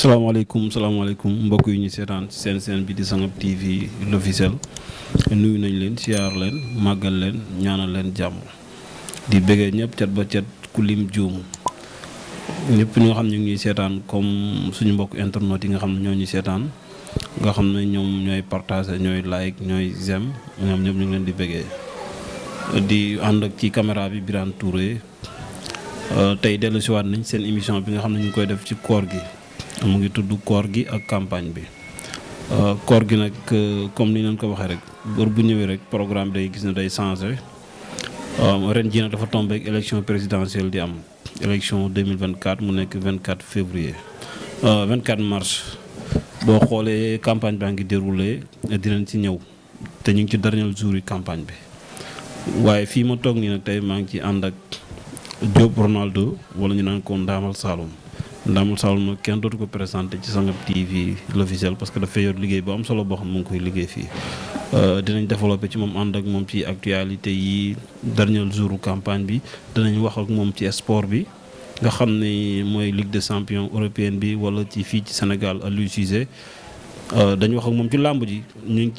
salaamaaleykum mbokk yi ñu seetaan ci seen bi di Sangap TV l'officiel nuyu nañ leen siyaar leen màggal leen ñaanal leen jàmm di bëggee ñëpp cat ba cat ku lim juum ñëpp ñi nga xam ne ñu ngi seetaan comme suñu mbokk internet yi nga xam ne ñoo ñu seetaan nga xam ne ñoom ñooy partager ñooy like ñooy j'aime ñoom ñëpp ñu ngi leen di bëggee di ànd ak ci caméra bi Birane Touré tey dellu siwaat nañ seen émission bi nga xam ne ñu ngi koy def ci koor gi mu ngi tudd koor gi ak campagne bi koor gi nag comme ni leen ko waxee rek bër bu ñëwee rek programme day gis ne day changé ren jii nag dafa tombé ak élection présidentielle di am élection 2024 mu nekk 24 février 24 mars boo xoolee campagne baa ngi déroulé dinañ ci ñëw te ñu ngi ci dernier jour yi campagne bi waaye fii ma toog nii nag tey maa ngi ci ànd ak Diop Ronaldo wala ñu naan ko Ndamal Saloum Ndamal Saloum nag kenn dootu ko présenté ci Sangap TV l'officiel parce que dafa yor liggéey bu am solo boo xam ne mu ngi koy liggéey fii dinañ développé ci moom ànd ak moom ci actualité yi dernier jour campagne bi dinañ wax ak moom ci sport bi nga xam ne mooy Ligue des champions européenne bi wala ci fii ci Sénégal Aliou Cissé dañu wax ak moom ci làmb ji ñu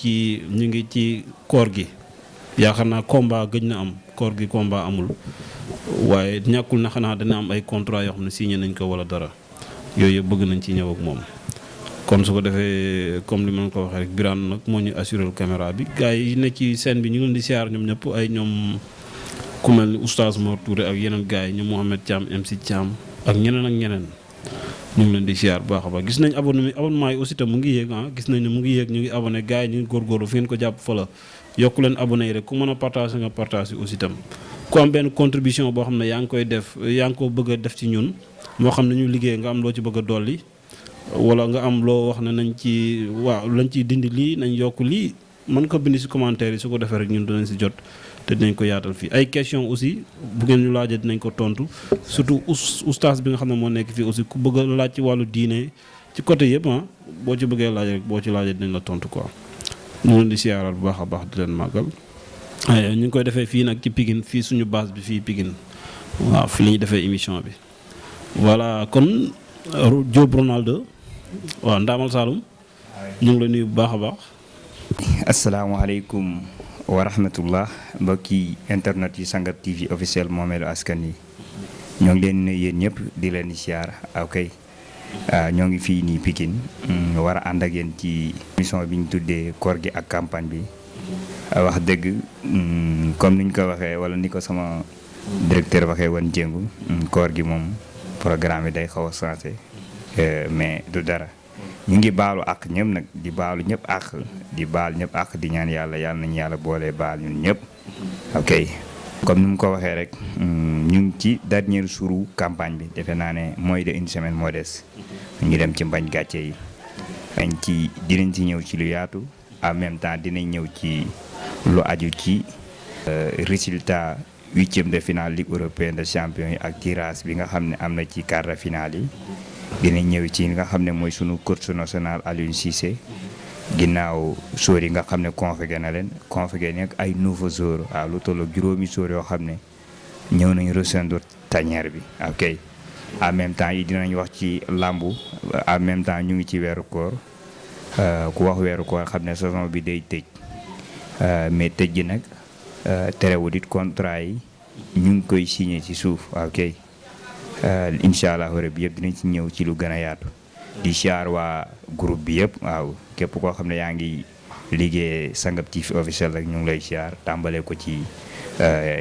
ngi ci koor gi yaakaar naa combat gëj na am koor gi combat amul waaye ñàkkul na xanaa dana am ay contrat yoo xam ne signé nañ ko wala dara yooyu yëpp bëgg nañ ci ñëw ak moom kon su ko defee comme li ma ko waxee rek Birane nag moo ñu assuré caméra bi gars yi nekk ci scène bi ñu ngi leen di siyaar ñoom ñëpp ay ñoom ku mel ni oustaz Mor Touré ak yeneen gars yi ñoom Mohamed Thiam MC Thiam ak ñeneen ñu ngi leen di siyaar bu baax a baax gis nañ abonnement yi aussi tam mu ngi yéeg gis nañ ne mu ngi yéeg ñu ngi abonné gars yi ñu ngi góorgóorlu fi ngeen ko jàpp fa la yokku leen abonné yi rek ku mën a partage nga partage aussi tam ku am benn contribution boo xam ne yaa ngi koy def yaa ngi ko bëgg a def ci ñun moo xam ne ñu liggéey nga am loo ci bëgg a dolli wala nga am loo wax ne nañ ci lañ ciy dindi lii nañ yokk lii mën ko bind ci commentaire yi su ko defee rek ñun dinañ ci jot te dinañ ko yaatal fii ay question aussi bu ngeen ñu laajee dinañ ko tontu surtout oustaz bi nga xam ne moo nekk fii aussi ku bëgg a laaj ci wàllu diine ci côté yëpp boo ci bëggee laaj rek boo ci laajee dinañ la tontu quoi ñu leen di siyaaral bu baax a baax di leen màggal ñu ngi koy defee fii nag ci Pikine fii suñu base bi fii Pikine waaw fii la ñuy defee émission bi voilà kon Diop Ronaldo waaw Ndamal Saloum ñu ngi la nuyu bu baax a baax. asalaamaaleykum wa rahmatullah mbokki internet yi Sangap TV officiel moomeelu askan yi ñoo ngi leen nuyu yéen ñëpp di leen di siyaar ok ñoo ngi fii nii Pikine war a ànd ak yéen ci émission bi ñu tuddee koor gi ak campagne bi. wax dëgg comme niñ ko waxee wala ni ko sama directeur waxee woon jéngu koor gi moom programme bi day xaw a changé mais du dara ñu ngi baalu àq ñëpp nag di baalu ñëpp àq di baal ñëpp àq di ñaan yàlla nañu yàlla boolee baal ñun ñëpp ok comme ni mu ko waxee rek ñu ngi ci dernier jour campagne bi defe naa ne mooy de une semaine moo des ñu dem ci mbañ gàcce yi dinañ ci ñëw ci lu yaatu en même temps dinañ ñëw ci lu aju ci résultat 8e de finale Ligue européenne des champions yi ak tirage bi nga xam ne am na ci quart de finale yi dinañ ñëw ci nga xam ne mooy sunu coach national Aliou Cissé ginnaaw joueurs yi nga xam ne convoqué na leen convoqué nekk ay nouveaux joueurs waaw lu toll ak juróomi joueurs yoo xam ne ñëw nañ rejoindre tanière bi ok en même temps yi dinañ wax ci làmbu en même temps ñu ngi ci weeru koor ku wax weeru koor xam ne saison bi day tëj mais tëj gi nag terewul it contrat yi ñu ngi koy signé ci suuf ok incha allah rabbi yëpp dinañ ci ñëw ci lu gën a yaatu di siyaar waa groupe bi yëpp waaw képp koo xam ne yaa ngi liggéey Sangap TV officiel rek ñu ngi lay siyaar tàmbalee ko ci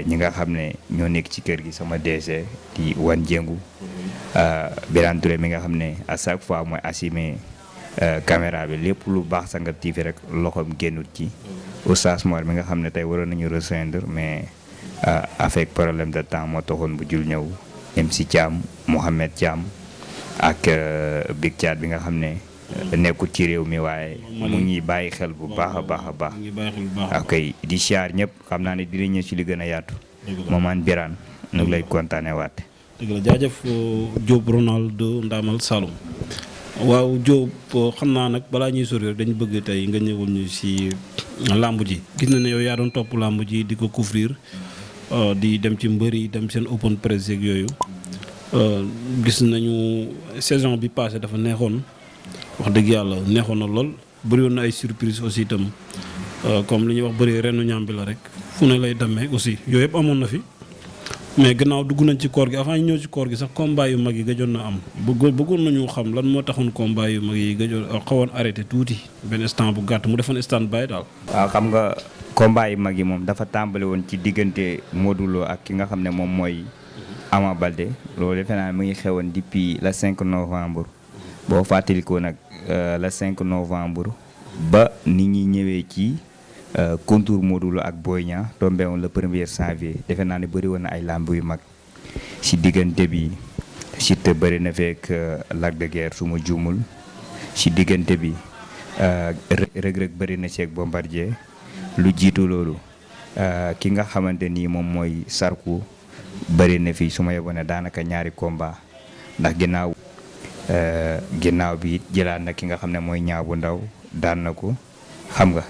ñi nga xam ne ñoo nekk ci kër gi sama DC di wan jéngu Birane Touré mi nga xam ne à chaque fois mooy assumé caméra bi lépp lu baax Sangap TV rek loxoom génnut ci oustaz Mor mi nga xam ne tey waroon nañu rejoindre mais avec problème de temps moo taxoon bu jul ñëw MC Thiam Mohamed Thiam ak Big Thiat bi nga xam ne nekkul ci réew mi waaye mu ngi bàyyi xel bu baax a baax a baax ok di siyaar ñëpp xam naa ne dina ñëw ci li gën a yaatu moomaan Birane nu ngi lay kontaane waat dëgg la jaajëf Diop Ronaldo Ndamal Saloum waaw Diop xam naa nag balaa ñuy sori dañu bëgg tey nga ñëwul ñu ci làmb ji gis na ne yow yaa doon topp làmb ji di ko couvrir di dem ci mbër yi dem seen open press yeeg yooyu gis nañu saison bi passé dafa neexoon wax dëgg yàlla neexoon na lool bëri woon na ay surprise aussi itam comme li ñuy wax bëri renu ñaam bi la rek fu ne lay demee aussi yooyu yëpp amoon na fi mais gannaaw dugg nañ ci koor gi avant ñu ñëw ci koor gi sax combat yu mag yi gëjoon na am bëggoon nañu xam lan moo taxoon combat yu mag yi gëjoon xawoon arrêté tuuti benn instant bu gàtt mu defoon stand by daal. waaw xam nga combat yu mag yi moom dafa tàmbali woon ci diggante Modou Lo ak ki nga xam ne moom mooy Ama Baldé loolu defe naa mu ngi xewoon depuis le 5 novembre boo fàttalikoo nag le 5 novembre ba nit ñi ñëwee ci contour Modou Lo ak Boy Niang tombé woon le 1er janvier defe naa ne bëri woon na ay làmb yu mag si diggante bi Siteu bëri na fekk Lac de Guiers su ma juumul si diggante bi Reug Reug bëri na ceeg Bombardier lu jiitu loolu ki nga xamante ni moom mooy Sarko bëri na fi su ma yeboo ne daanaka ñaari combat ndax ginnaaw bi it jëlaat na ki nga xam ne mooy Niang bu Ndaw daan na ko xam nga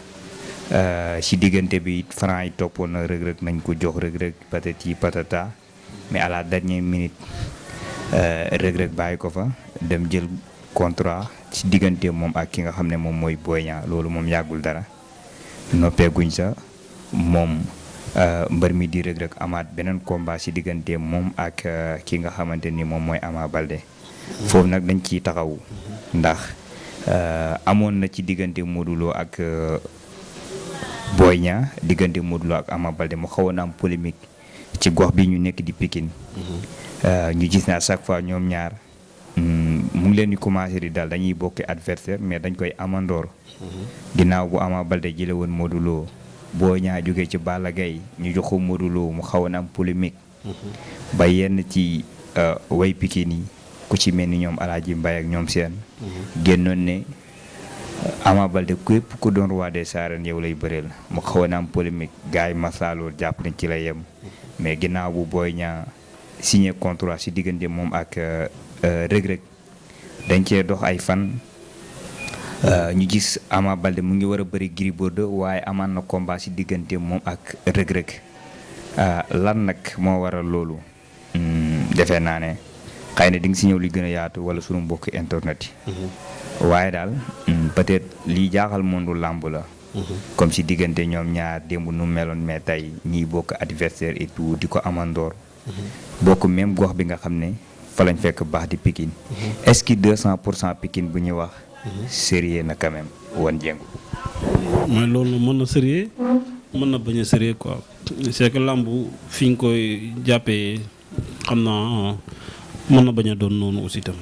si diggante bi it Franc yi toppoon na Reug Reug nañ ko jox Reug Reug patati patata mais à la dernière minute Reug Reug bàyyi ko fa dem jël contrat si diggante moom ak ki nga xam ne moom mooy Boy Niang loolu moom yàggul dara noppeeguñ sa moom mbër mi di Reug Reug amaat beneen combat si diggante moom ak ki nga xamante ni moom mooy Ama Baldé foofu nag dañ ciy taxaw ndax amoon na ci diggante Modou Lo ak Boy Niang diggante Modou Lo ak Ama Baldé mu xawoon am polémique ci gox bi ñu nekk di Pikine ñu gis ne à chaque fois ñoom ñaar mu ngi leen di commencé di daal dañuy bokk adversaire mais dañ koy amandoor ginnaaw bu Ama Baldé jële woon Modou Lo Boy Niang jógee ci Balla Gaye ñu jox ko Modou Lo mu xawoon am polémique ba yenn ci way Pikine yi ku ci mel ni ñoom Alaaji Mbaye ak ñoom seen génnoon ne Ama Baldé képp ku doon roi des arènes yow lay bëreel mu xawoon am polémique gars yi masalool jàpp nañ ci la yem mais ginnaaw bu Boy Niang signé contrat si diggante moom ak Reug Reug dañ cee dox ay fan ñu gis Ama Baldé mu ngi war a bëri Gris Bordeaux waaye amaan na combat si diggante moom ak Reug Reug lan nag moo waral loolu defe naa ne xëy na di nga si ñëw li gën a yaatu wala sunu mbokk internet yi waaye daal peut-être lii jaaxal mondu làmb la comme si diggante ñoom ñaar démb nu meloon mais tey ñiy bokk adversaire et tout di ko amandoor bokk même gox bi nga xam ne fa lañ fekk baax di Pikine est-ce que 200% Pikine bu ñuy wax sérieux na quand même wan jéngu mais loolu mën na sérieux mën na bañ a sérieux quoi c'est que làmb fi nga koy jàppee xam naa mën na bañ a doon noonu aussi tam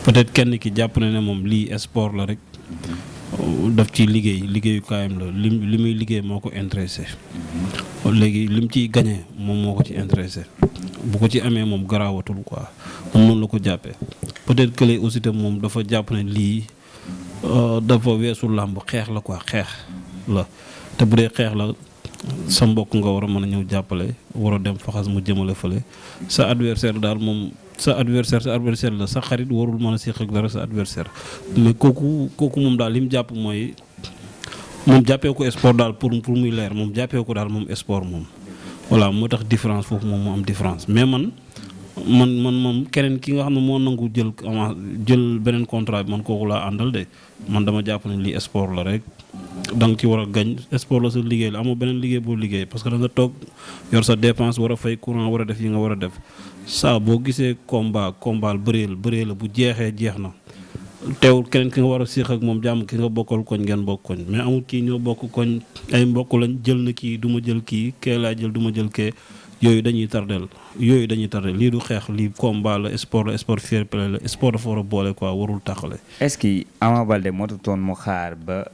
peut-être kenn ki jàpp na ne moom lii sport la rek daf ci liggéeyu kaayam la li muy liggéey moo ko intéressé léegi lim ciy gagné moom moo ko ci intéressé bu ko ci amee moom garaawatul quoi moom noonu la ko jàppee peut-être que léegi aussi tam moom dafa jàpp ne lii dafa weesu làmb xeex la quoi xeex la te bu dee xeex la sa mbokk nga war a mën a ñëw jàppale war a dem faxas mu jëmale fële sa adversaire daal moom sa adversaire la sa xarit warul mën a séq ak dara sa adversaire mais kooku moom daal li mu jàpp mooy moom jàppee ko sport daal pour muy leer moom jàppee ko daal moom sport moom voilà moo tax différence foofu moom moo am différence mais man moom keneen ki nga xam ne moo nangu jël beneen contrat bi man kooku laa àndal de man dama jàpp ne lii sport la rek da nga ci war a gañ sport la sa liggéey la amoo beneen liggéey boo liggéey parce que da nga toog yor sa dépense war a fay courant war a def yi nga war a def saa boo gisee combat bëree la bu jeexee jeex na teewul keneen ki nga war a séex ak moom jàmm ki nga bokkal koñ ngeen bokk koñ mais amul kii ñoo bokk koñ ay mbokk lañ jël na kii du ma jël kii kee laa jël du ma jël kee yooyu dañuy tardel lii du xeex lii combat la sport fair play la sport dafa war a boole quoi warul tàqale. est-ce que Ama Baldé motutoon mu xaar ba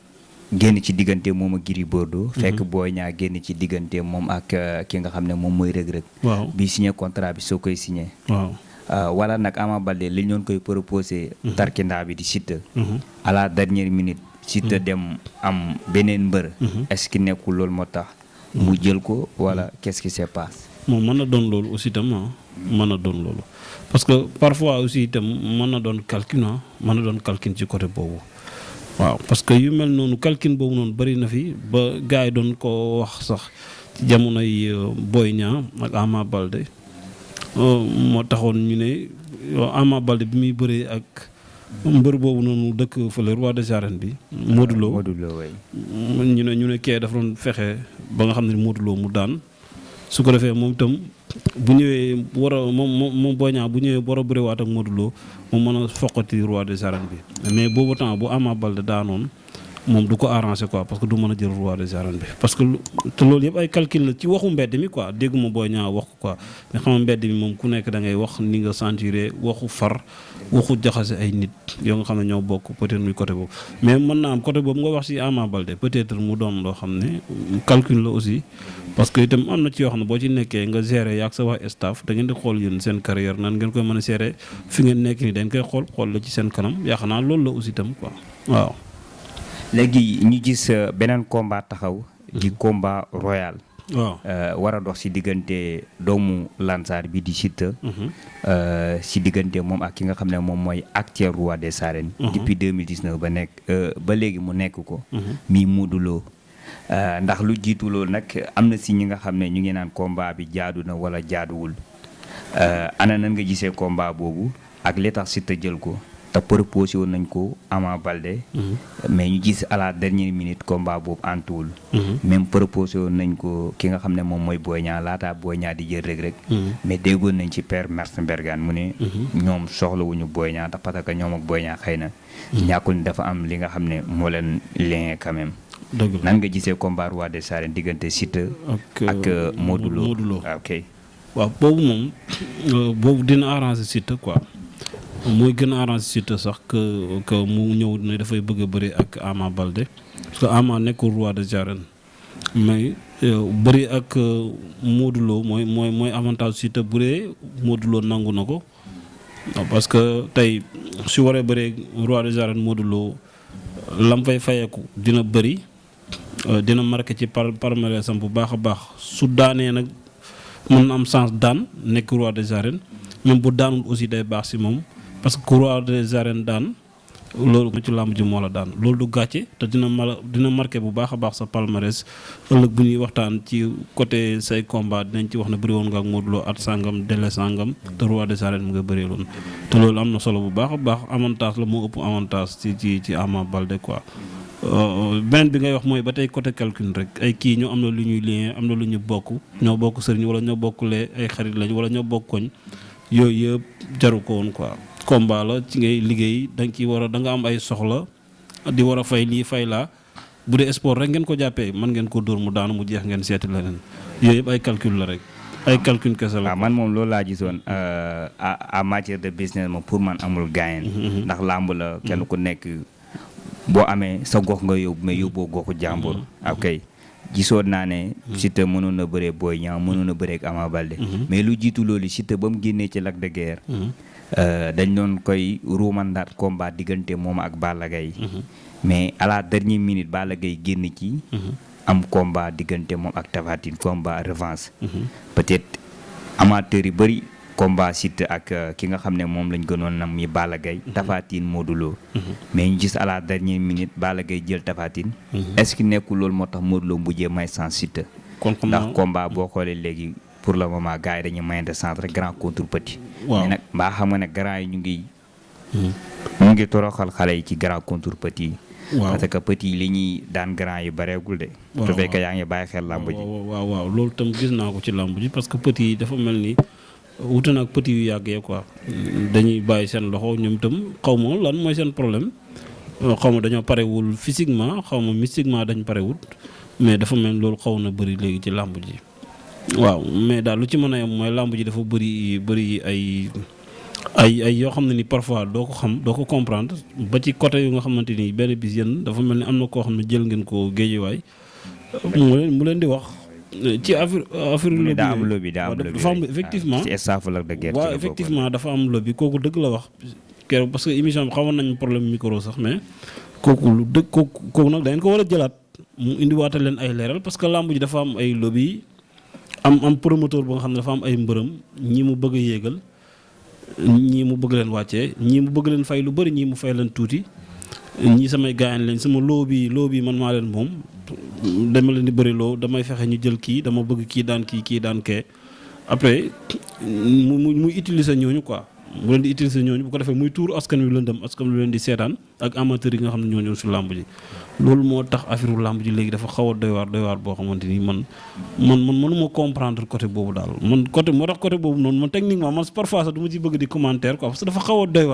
génn ci diggante moom ak Gris Bordeaux fekk Boy Niang génn ci diggante moom ak ki nga xam ne moom mooy Reug Reug waaw bi signé contrat bi soo koy signé waaw wala nag Ama Baldé li ñoon koy proposé tarkindaa bi di Siteu à la dernière minute Siteu dem am beneen mbër est-ce que nekkul loolu moo tax mu jël ko wala qu'est-ce qui se passe moom mën na doon loolu aussi itam mën na doon loolu parce que parfois aussi itam mën na doon calcul ci côté boobu waaw parce que yu mel noonu calcul boobu noonu bëri na fi ba gars yi doon ko wax sax ci jamonoy Boy Niang ak Ama Baldé moo taxoon ñu ne Ama Baldé bi muy bëree ak mbër boobu noonu dëkk fële roi des arènes bi Modou Lo ñu ne kee dafa doon fexe ba nga xam ne Modou Lo mu daan su ko defee moom itam bu ñëwee war a moom Boy Niang bu ñëwee war a bëriwaat ak Modou Lo mu mën a foqati roi des arènes bi mais boobu temps bu Ama Baldé daanoon moom du ko arrangé quoi parce que du mën a jël roi des arènes bi parce que te loolu yëpp ay calcul la ci waxu mbedd mi quoi dégguma Boy Niang wax ko quoi mais xam nga mbedd mi moom ku nekk da ngay wax ni nga sentiré waxu far waxu jaxase ay nit yoo nga xam ne ñoo bokk peut-être muy côté boobu mais mën naa am côté boobu nga wax ci Ama Baldé peut-être mu doon loo xam ne calcul la aussi parce que itam am na ci yoo xam ne boo ci nekkee nga gérer yaag sa wax staff da ngeen di xool yéen seen carrière nan ngeen koy mën a gérer fi ngeen nekk ni dañ koy xool la ci seen kanam yaakaar naa loolu la aussi itam quoi waaw. léegi ñu gis beneen combat taxaw di combat royal. waaw war a dox si diggante doomu Lansar bi di Siteu. si diggante moom ak ki nga xam ne moom mooy actuel roi des arènes. depuis 2019 ba léegi mu nekk ko. mi Modou Lo ndax lu jiitu loolu nag am na si ñi nga xam ne ñu ngi naan combat bi jaadu na wala jaaduwul ana nan nga gisee combat boobu ak li tax Siteu jël ko. te proposé woon nañ ko Ama Baldé mais ñu gis à la dernière minute combat boobu antuwul même proposé woon nañ ko ki nga xam ne moom mooy Boy Niang laata Boy Niang di jël Reug Reug mais déggoon nañ ci père Martin Bergane mu ne ñoom soxlawuñu Boy Niang te parce que ñoom ak Boy Niang xëy na ñàkkul ni dafa am li nga xam ne moo leen lien quand même nan nga gisee combat roi des arènes diggante Siteu ak Modou Lo ok waaw boobu moom boobu dina arranger Siteu quoi mooy gën a arrangé Siteu sax que mu ñëw ne dafay bëgg a bëri ak Ama Baldé parce que Ama nekkul roi des arènes mais bëri ak Modou Lo mooy avantage Siteu bu dee Modou Lo nangu na ko parce que tey su waree bëree roi des arènes Modou Lo lam fay fayeeku dina bëri dina marqué ci palmarèsam bu baax a baax su daanee nag mën na am chance daan nekk roi des arènes même bu daanul aussi day baax si moom parce que roi des arènes daan loolu ci làmb ji moo la daan loolu du gàcce te dina marqué bu baax a baax sa palmarès ëllëg bu ñuy waxtaan ci côté say combat dinañ ci wax ne bëri woon nga ak Modou Lo at sangam délai sangam te roi des arènes mu nga bëree loon te loolu am na solo bu baax a baax avantage la moo ëpp avantage ci Ama Baldé quoi. beneen bi ngay wax mooy ba tey côté calcul rek ay kii ñoo am na lu ñuy lien am na lu ñu bokk ñoo bokk sëriñ wala ñoo bokkulee ay xarit lañ wala ñoo bokk koñ yooyu yëpp jaru ko woon quoi. combat la ci ngay liggéey da nga ciy war a da nga am ay soxla di war a fay lii fay laa bu dee sport rek ngeen ko jàppee mën ngeen ko dóor mu daanu mu jeex ngeen seeti leneen yooyu yëpp ay calcul la rek ay calcul kese la. waaw man moom loolu laa gisoon à matière de business moom pour man amul gaayen ndax làmb la kenn ku nekk boo amee sa gox nga yóbbu mais yóbboo goxu jàmbur. ok gisoon naa ne Siteu mënoon na bëree Boy Niang mënoon na bëree ak Ama Baldé mais lu jiitu loolu Siteu ba mu génnee ci Lac de Guiers dañ doon koy ruumandaat combat diggante moom ak Balla Gaye mais à la dernière minute Balla Gaye génn ci am combat diggante moom ak Tapha Tine combat revanche peut-être amateurs yi bëri combat Siteu ak ki nga xam ne moom lañ gënoon nam mi Balla Gaye Tapha Tine Modou Lo mais ñu gis à la dernière minute Balla Gaye jël Tapha Tine est-ce que nekkul loolu moo tax Modou Lo mujjee may sens Siteu ndax combat boo xoolee léegi pour le moment gars yi dañuy mayante centre rek grand contre petit. mais nag mbaa xam nga ne grand yi ñu ngi toroxal xale yi ci grand contre petit. parce que petit yi li ñuy daan grand yi bareegul de. su fekkee yaa ngi bàyyi xel làmb ji. waaw loolu tam gis naa ko ci làmb ji parce que petit yi dafa mel ni wuute na ak petit yu yàggee quoi dañuy bàyyi seen loxo ñoom itam xaw ma lan mooy seen problème xaw ma dañoo parewul physiquement xaw ma mystiquement dañ parewul mais dafa mel ni loolu xaw na bëri léegi ci làmb ji. waaw mais daal lu ci mën a yem mooy làmb ji dafa bëri ay yoo xam ne ni parfois doo ko xam doo ko comprendre ba ci côté yu nga xamante ni benn bis yéen dafa mel ni am na koo xam ne jël ngeen ko géejewaay mu leen di wax ci affaire daa am lobby dafa am effectivement ci staff Lac de Guiers waaw effectivement dafa am lobby kooku dëgg la wax keroog parce que émission bi xawoon nañ problème micro sax mais kooku lu dëgg kooku nag dañ ko war a jëlaat mu indiwaatal leen ay leeral parce que làmb ji dafa am ay lobby am promoteur bu nga xam ne dafa am ay mbërëm ñii mu bëgg a yéegal ñii mu bëgg leen wàccee ñii mu bëgg leen fay lu bëri ñii mu fay leen tuuti ñii samay gaayan lañ sama loo bi man maa leen moom dama leen di bëri loo damay fexe ñu jël kii dama bëgg kii daan kii daan kee après mu utiliser ñooñu quoi mu leen di utiliser ñooñu bu ko defee muy tuur askan wi lëndëm askan wi leen di seetaan ak amateurs yi nga xam ne ñoo ñëw si làmb ji loolu moo tax affaire làmb ji léegi dafa xaw a doy waar boo xamante ni man mënuma comprendre côté boobu daal man côté moo tax côté boobu noonu man techniquement man parfois sax du ma ci bëgg di commentaire quoi parce que dafa xaw a doy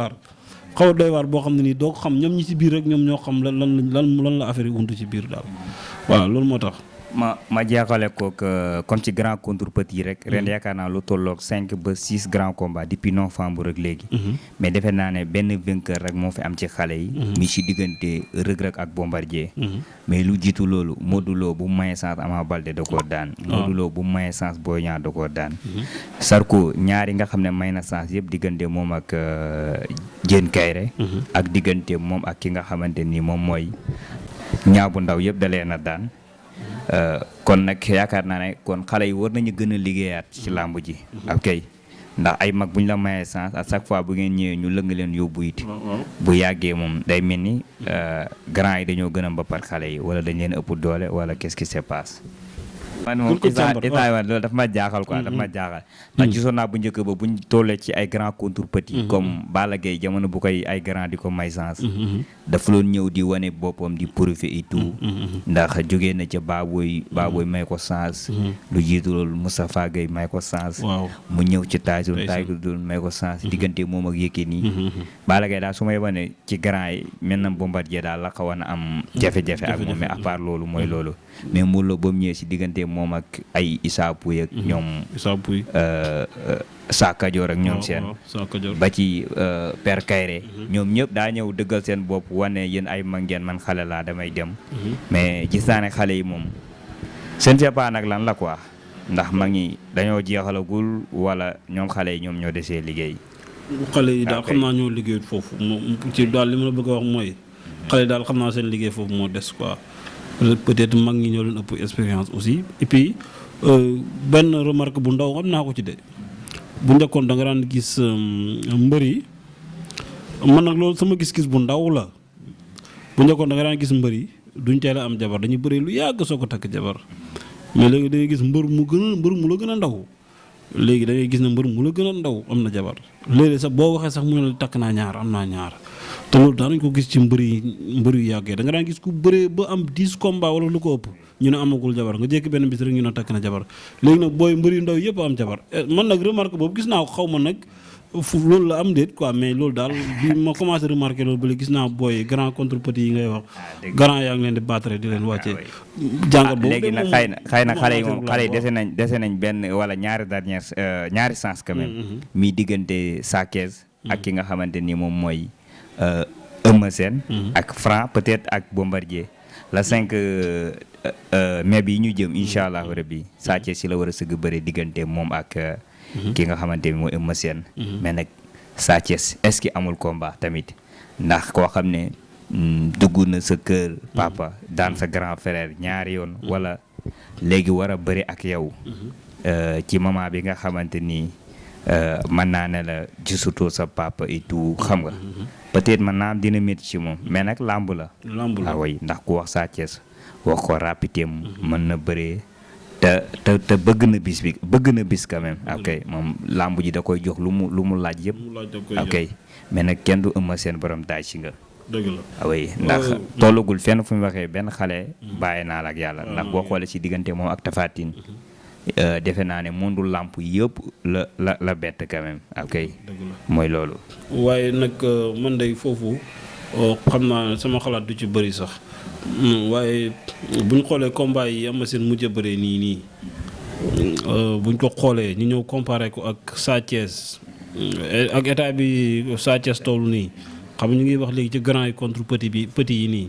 waar boo xam ne nii doo ko xam ñoom ñi ci biir rek ñoom ñoo xam lan la affaire yi untu ci biir daal voilà loolu moo tax. ma jeexale ko comme ci grand contre petit rek. ren yaakaar naa lu tolloog 5 ba 6 grands combats depuis novembre rek léegi. mais defe naa ne benn vainqueur rek moo fi am ci xale yi. mi ci diggante Reug Reug ak Bombardier. mais lu jiitu loolu Modou Lo bu maye chance Ama Baldé da koo daan. Modou Lo bu maye chance Boy Niang da koo daan. Sarko ñaari nga xam ne may na chance yëpp diggante moom ak Diène Kaïré. ak diggante moom ak ki nga xamante ni moom mooy Niang bu ndaw yëpp da leen a daan. kon nag yaakaar naa ne kon xale yi war nañu gën a liggéeyaat ci làmb ji. ok ndax ay mag bu ñu la mayee chance à chaque fois bu ngeen ñëwee ñu lëng leen yóbbu it. bu yàggee moom day mel ni grand yi dañoo gën a mbappat xale yi wala dañ leen ëpp doole wala qu'est-ce qui se passe. man moom Issa loolu dafa ma jaaxal quoi dafa ma jaaxal ndax gisoon naa bu njëkk ba buñ tollee ci ay grand contre petit comme Balla Gaye jamono bu koy ay grand di ko may chance dafa loon ñëw di wane boppam di profiter et tout ndax jógee na ca Baboy may ko chance lu jiitu loolu Moustapha Gueye may ko chance mu ñëw ci Tyson may ko chance diggante moom ak Yékini Balla Gaye daal su may wane ci grand yi mel na Bombardier daal la xawoon a am jafe-jafe ak moom mais à part loolu mooy loolu mais mu la ba mu ñëwee si diggante moom ak ay Issa Pouye ak ñoom Sa Kajoor ak ñoom seen ba ci Père Kayré ñoom ñëpp daa ñëw dëggal seen bopp wane yéen ay mag ngeen man xale laa damay dem mais gis naa ne xale yi moom seen pas nag lan la quoi ndax mag ñi dañoo jeexalagul wala ñoom xale yi ñoom ñoo desee liggéey. xale yi daal xam naa ñoo liggéey foofu moom ci daal li ma la bëgg a wax mooy xale yi daal xam naa seen liggéey foofu moo des quoi peut-être mag ñi ñoo leen ëpp expérience aussi et puis benn remarque bu ndaw xam naa ko ci de bu njëkkoon da nga daan gis mbër yi man nag loolu sama gis-gis bu ndaw la bu njëkkoon da nga daan gis mbër yi duñ teel a am jabar dañuy bëri lu yàgg soo ko takk jabar mais léegi da ngay gis mbër mu la gën a ndaw léegi da ngay gis ne mbër mu la gën a ndaw am na jabar léeg-léeg sax boo waxee sax mu ne la takk naa ñaar am naa ñaar te loolu daanañ ko gis ci mbër yu yàggee da nga daan gis ku bëree ba am 10 combats wala lu ko ëpp ñu ne amagul jabar nga jékki benn bis rek ñu ne takk na jabar léegi nag booy mbër yu ndaw yëpp am jabar man nag remarque boobu gis naa ko xaw ma nag fu loolu la am déet quoi mais loolu daal bi ma commencé remarqué loolu ba léegi gis naa booy grand contre petit yi ngay wax grand yaa ngi leen di battre di leen wàccee jàngat boobu léegi nag xëy na xale yi moom xale yi dese nañ benn wala ñaari sens quand même mi diggante Sa Thiès ak ki nga xamante ni moom mooy Eumeu Sène ak Franc peut-être ak Bombardier la 5 mai bi ñu jëm incha allah rabbi Sa Thiès si la war a sëgg bëre diggante moom ak ki nga xamante ni mooy Eumeu Sène mais nag Sa Thiès est-ce que amul combat tamit ndax koo xam ne dugg na sa kër papa daan sa grand frère ñaari yoon wala léegi war a bëri ak yow ci moment bi nga xamante ni mën naa ne la gisutoo sa papa et tout xam nga peut-être mën naa am dina métti ci moom mais nag làmb la way ndax ku wax Sa Thiès wax ko rapidité mën na bëree te bëgg na bis quand même ok moom làmb ji da koy jox lu mu laaj yëpp ok mais nag kenn du Eumeu Sène borom taaj si nga dëgg la oui ndax tollagul fenn fu mu waxee benn xale bàyyi naa la ak yàlla ndax boo xoolee si diggante moom ak Tapha Tine defe naa ne mondu làmp yëpp la bett quand même ok mooy loolu waaye nag man day foofu xam naa sama xalaat du ci bëri sax waaye buñ xoolee combat yi am seen mujj a bëree nii buñ ko xoolee ñu ñëw comparé ko ak Sa Thiès ak état bi Sa Thiès toll nii xam ñu ngi wax léegi ci grand yi contre petit yi nii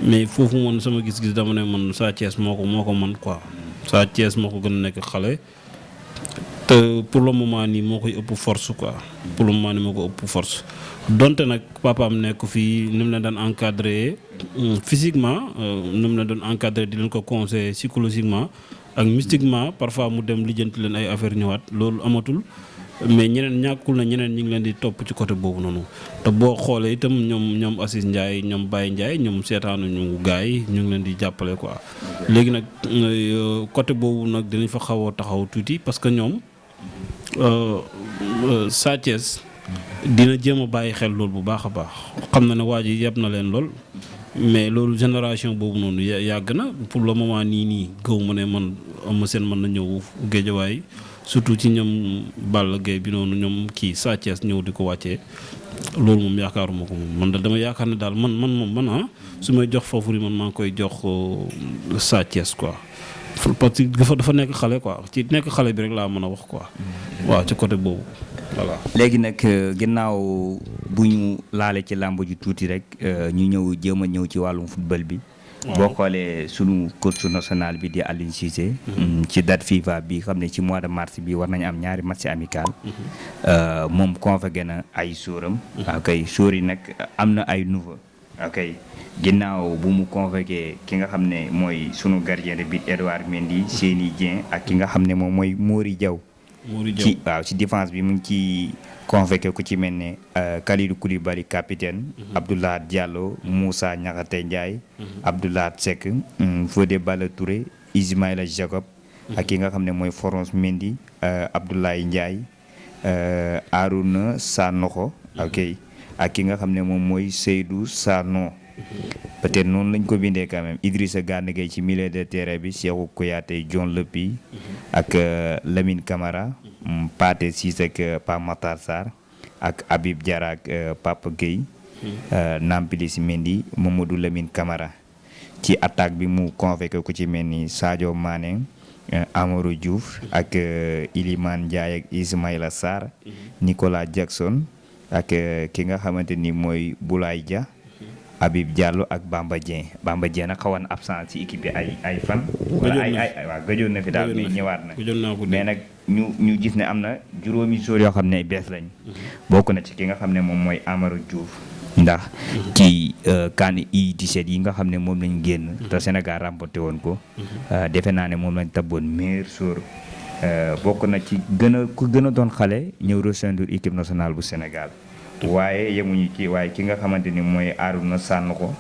mais foofu man sama gis-gis dama ne man Sa Thiès moo ko man quoi Sa Thiès moo ko gën a nekk xale te pour le moment nii moo koy ëpp force quoi pour le moment nii moo ko ëpp force donte nag papaam nekk fii ni mu leen daan encadré physiquement ni mu leen doon encadré di leen ko conseiller psychologiquement ak mystiquement parfois mu dem lijjanti leen ay affaire ñëwaat loolu amatul mais ñeneen ñàkkul na ñeneen ñi ngi leen di topp ci côté boobu noonu te boo xoolee itam ñoom Assis Ndiaye ñoom Baye Ndiaye ñoom seetaanuñu gars yi ñu ngi leen di jàppale quoi léegi nag côté boobu nag dinañ fa xaw a taxaw tuuti parce que ñoom Sa Thiès dina jéem a bàyyi xel loolu bu baax a baax xam na ne waa ji yeb na leen lool mais loolu génération boobu noonu yàgg na pour le moment nii gëw ma ne man Eumeu Sène mën na ñëw Géejawaay surtout ci ñoom Balla Gaye bi noonu ñoom kii Sa Thiès ñëw di ko wàccee loolu moom yaakaaruma ko moom man da dama yaakaar ne daal man su may jox favori man maa ngi koy jox Sa Thiès quoi parce que dafa nekk xale quoi ci nekk xale bi rek laa mën a wax quoi waaw ci côté boobu voilà. léegi nag ginnaaw bu ñu laale ci làmb ji tuuti rek ñu ñëw jéem a ñëw ci wàllum football bi. boo xoolee sunu coach national bi di Aliou Cissé. ci date FIFA bi xam ne ci mois de mars bi war nañu am ñaari match amical. moom convoqué na ay sóoram. ok sóor yi nag am na ay nouveau ok ginnaaw bu mu convoqué ki nga xam ne mooy sunu gardien de but Edouard Mendy Seny Dieng ak ki nga xam ne moom mooy Mori Diaw. ci waaw ci défense bi mu ngi ci convoqué ku ci mel ne Kalidou Koulibaly capitaine. Abdoulaye Diallo Moussa Niakhaté Ndiaye. Abdoulaye Seck Fodé Ballo-Touré Ismaïla Jacob. ak ki nga xam ne mooy Forons Mendy Abdoulaye Ndiaye Arouna Sanokho ok ak ki nga xam ne moom mooy Seydou Sano. peut-être noonu lañ ko bindee quand même Idrissa Gana Gueye ci milieu de terrain bi Cheikhou Kouyaté John Lopy ak Lamine Camara Pathé Ciss ak Pape Matar Sarr ak Habib Diarra ak Papa Gueye Nampalys Mendy Mamadou Lamine Camara ci attaque bi mu convoqué ku ci mel ni Sadio Mané Amadou Diouf ak Iliman Ndiaye ak Ismaïla Sarr Nicolas Jackson ak ki nga xamante ni mooy Boulaye Dia Habib Diallo ak Bamba Dieng nag xawoon absent ci équipe bi ay fan. wala waaw gëjoon na fi daal mais ñëwaat na. mais nag ñu gis ne am na juróomi joueurs yoo xam ne ay bees lañ. bokk na ci ki nga xam ne moom mooy Amadou Diouf. ndax ci CAN U17 yi nga xam ne moom lañ génn. te Sénégal remporté woon ko. defe naa ne moom lañ tabboon meilleur joueur. bokk na ci ku gën a doon xale ñëw rejoindre équipe nationale bu Sénégal. waaye yemuñu ci waaye ki nga xamante ni mooy Arouna Sanokho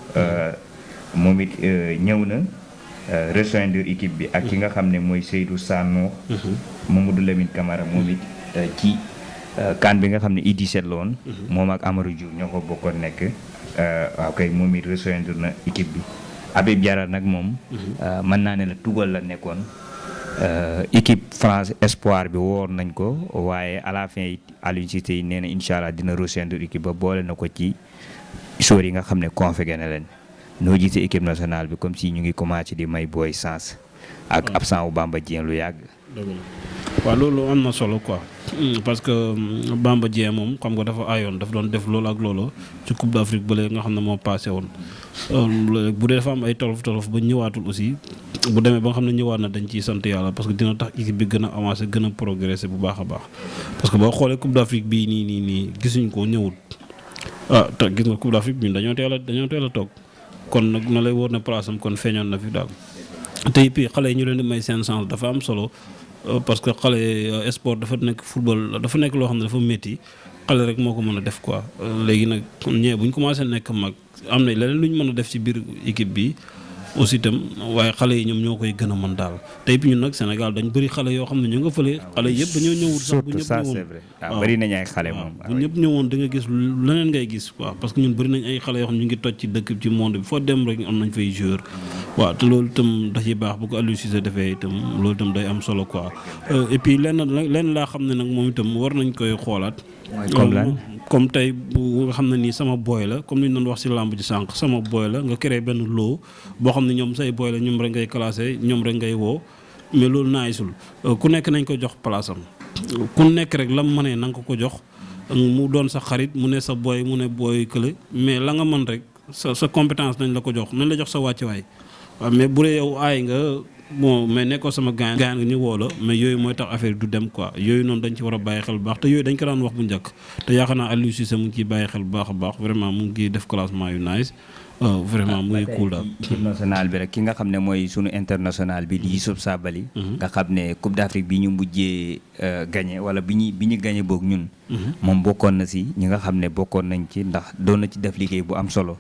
moom it ñëw na rejoindre équipe bi ak ki nga xam ne mooy Seydou Sano Mamadou Lamine Camara moom it ci CAN bi nga xam ne U17 la woon moom ak Amadou Diouf ñoo ko bokkoon nekk waaw kay moom it rejoindre na équipe bi Habib Diarra nag moom mën naa ne la tugal la nekkoon équipe France espoir bi woor nañ ko waaye à la fin it Aliou Cissé yi nee na incha allah dina rejoindre équipe ba boole na ko ci joueurs yi nga xam ne convoqué na leen noo gisee équipe nationale bi comme si ñu ngi commencé di may booy sens ak absent wu Bamba Dieng lu yàgg. waaw loolu am na solo quoi parce que Bamba Dieng moom xam nga dafa ayoon dafa doon def loolu ak loolu ci Coupe d'Afrique ba léegi nga xam ne moo passé woon bu dee dafa am ay tolof ba ñëwaatul aussi bu demee ba nga xam ne ñëwaat na dañ ciy sant yàlla parce que dina tax équipe bi gën a avancé gën a progressé bu baax a baax parce que boo xoolee Coupe d'Afrique bii nii gisuñ ko ñëwul te gis nga Coupe d'Afrique bi dañoo teel a toog kon nag na lay wóor ne place am kon feeñoon na fi daal te puis xale yi ñu leen di may seen chance dafa am solo parce que xale sport dafa nekk football dafa nekk loo xam ne dafa métti xale rek moo ko mën a def quoi léegi nag ñee bu ñu commencé nekk mag am na leneen lu ñu mën a def ci biir équipe bi aussi itam waaye xale yi ñoom ñoo koy gën a mën daal tey bi ñun nag Sénégal dañ bëri xale yoo xam ne ñu nga fële xale yëpp dañoo ñëwul sax bu ñëpp ñëwoon bëri nañ ay xale moom bu ñëpp ñëwoon da nga gis leneen ngay gis waaw parce que ñun bëri nañ ay xale yoo xam ne ñu ngi toj ci dëkk ci monde bi foo dem rek am nañ fay joueur waaw te loolu itam da ciy baax bu ko Aliou Cissé defee itam loolu itam day am solo quoi et puis lenn laa xam ne nag moom itam war nañ koy xoolaat comme tey bu nga xam ne nii sama booy la comme ni ñu doon wax ci làmb ji sànq sama booy la nga créé benn loo boo xam ne ñoom say booy la ñoom rek ngay classé ñoom rek ngay woo mais loolu naayisul ku nekk nañ ko jox place am ku nekk rek lam mënee na nga ko jox mu doon sa xarit mu ne sa booy mu ne booy kële mais la nga mën rek sa compétence nañ la ko jox nañ la jox sa wàccuwaay waaw mais bu dee yow aay nga bon mais nekkoo sama gaan nga ñu woo la mais yooyu mooy tax affaire du dem quoi yooyu noonu dañ ci war a bàyyi xel bu baax te yooyu dañ ko daan wax bu njëkk te yaakaar naa Aliou Cissé mu ngi ciy bàyyi xel bu baax a baax vraiment mu ngi def classement yu nice vraiment mu ngi cool daal. équipe nationale bi rek ki nga xam ne mooy sunu international bi di Youssouf Sabaly nga xam ne Coupe d'Afrique bi ñu mujjee gagné wala bi ñu gagné boog ñun moom bokkoon na si ñi nga xam ne bokkoon nañ ci ndax doon na ci def liggéey bu am solo.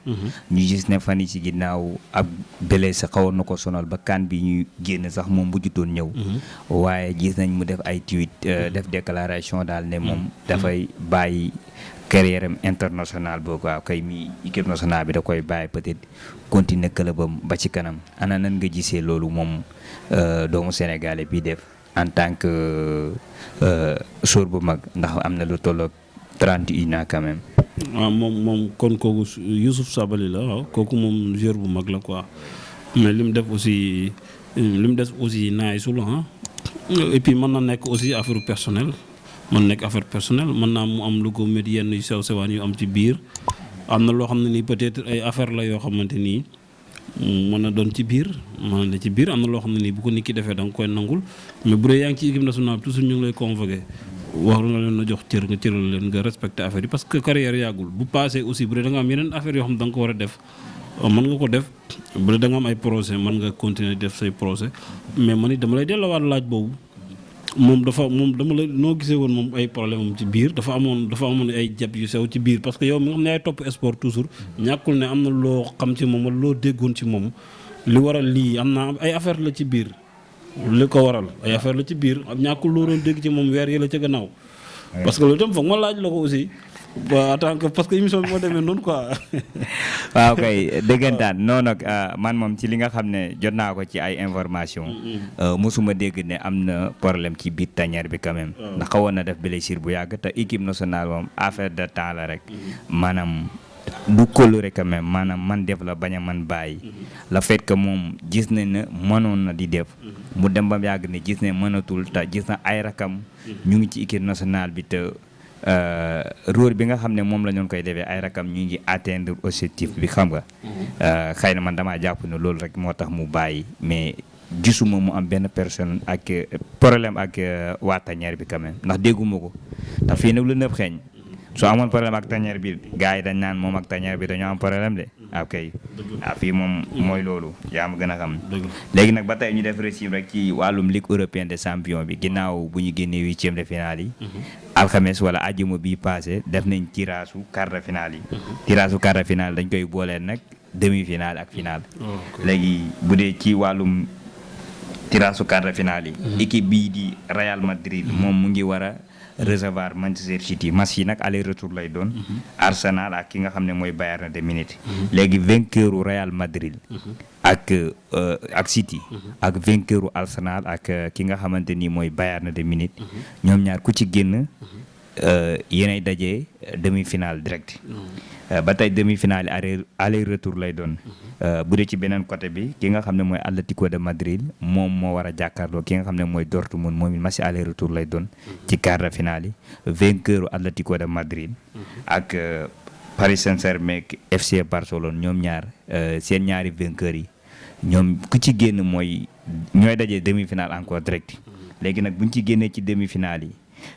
ñu gis ne fan yi ci ginnaaw ab blessé xawoon na ko sonal ba kan bi ñu génn sax moom mujjutoon ñëw. waaye gis nañ mu def ay tweet def déclaration daal ne moom dafay bàyyi carrière am international boobu waaw kay mi équipe nationale bi da koy bàyyi peut-être continuer clubam ba ci kanam ana nan nga gisee loolu moom doomu sénégalais bi def en tant que joueur bu mag ndax am na lu tolloog 31 ans quand même. waaw moom kon kooku Youssouf Sabaly la waaw kooku moom joueur bu mag la quoi mais li mu def aussi naay su la et puis mën na nekk aussi affaire personnelle. mën nekk affaire personnelle mën naa mu am lu ko métti yenn yu sew sewaan yu am ci biir am na loo xam ne nii peut-être ay affaire la yoo xamante nii mën na doon ci biir mën na ci biir am na loo xam ne nii bu ko nit ki defee da nga koy nangul mais bu dee yaa ngi ci équipe nationale toujours ñu ngi lay convoqué wax na leen na jox cër nga cëral leen nga respecté affaire yi parce que carrière yàggul bu passé aussi bu dee da nga am yeneen affaire yoo xam ne da nga ko war a def mën nga ko def bu dee da nga am ay projet mën nga continuer def say projet mais man it dama lay delloowaat laaj boobu moom dama la noo gisee woon moom ay problème am ci biir dafa amoon ay jàpp yu sew ci biir parce que yow mi nga xam ne yaay topp sport toujours ñàkkul ne am na loo xam ci moom wala loo déggoon ci moom li waral lii am na ay affaire la ci biir li ko waral ay affaire la ci biir ñàkkul loo doon dégg ci moom weer yi la ca gannaaw parce que loolu itam foog ma laaj la ko aussi en tant que parce que émission bi moo demee noonu quoi. waaw kay dëggantaan noonu nag man moom ci li nga xam ne jot naa ko ci ay information mosuma dégg ne am na problème ci biir tanière bi quand même. ndax xawoon na def blessure bu yàgg te équipe nationale moom affaire de temps la rek. maanaam du coloré quand même maanaam man def la bañ a man bàyyi. le fait que moom gis nañ ne mënoon na di def. mu dem ba yàgg ne gis ne mënatul te gis na ay rakam. ñu ngi ci équipe nationale bi te. rôle bi nga xam ne moom la ñu koy defee ay rakam ñu ngi atteindre objectif bi xam nga. xëy na man damaa jàpp ne loolu rek moo tax mu bàyyi mais gisuma mu am benn personne ak problème ak waa tanière bi quand même ndax dégguma ko ndax fii nag lu nëb xeeñ soo amoon problème ak tanière bi gars yi dañ naan moom ak tanière bi dañoo am problème de. ok fii moom mooy loolu yaa ma gën a xam. léegi nag ba tey ñu def récit rek ci wàllum Ligue européenne des champions bi ginnaaw bu ñu génnee 8e de finale yi. alxames wala àjjuma bii passé def nañ tirage su quart de finale yi. tirage su quart de finale dañ koy booleel nag demi finale ak finale. léegi bu dee ci wàllum tirage su quart de finale yi. équipe bii di Real Madrid moom mu ngi war a recevoir Manchester City match yi nag aller retour lay doon. Arsenal ak ki nga xam ne mooy Bayern de Munich. léegi vainqueur u Real Madrid. ak City. ak vainqueur u Arsenal ak ki nga xamante ni mooy Bayern de Munich. ñoom ñaar ku ci génn yéenay daje demi-finale direct. ba tey demi-finale aller retour lay doon. bu dee ci beneen côté bi ki nga xam ne mooy Atlético de Madrid moom moo war a jàkkaarloo ki nga xam ne mooy Dortmund moom it match aller retour lay doon. ci quart de finale yi vainqueur Atlético de Madrid. ak Paris Saint-Germain FC Barcelone ñoom ñaar seen ñaari vainqueurs yi ñoom ku ci génn mooy ñooy daje demi-finale encore direct. léegi nag bu ñu ci génnee ci demi-finale yi.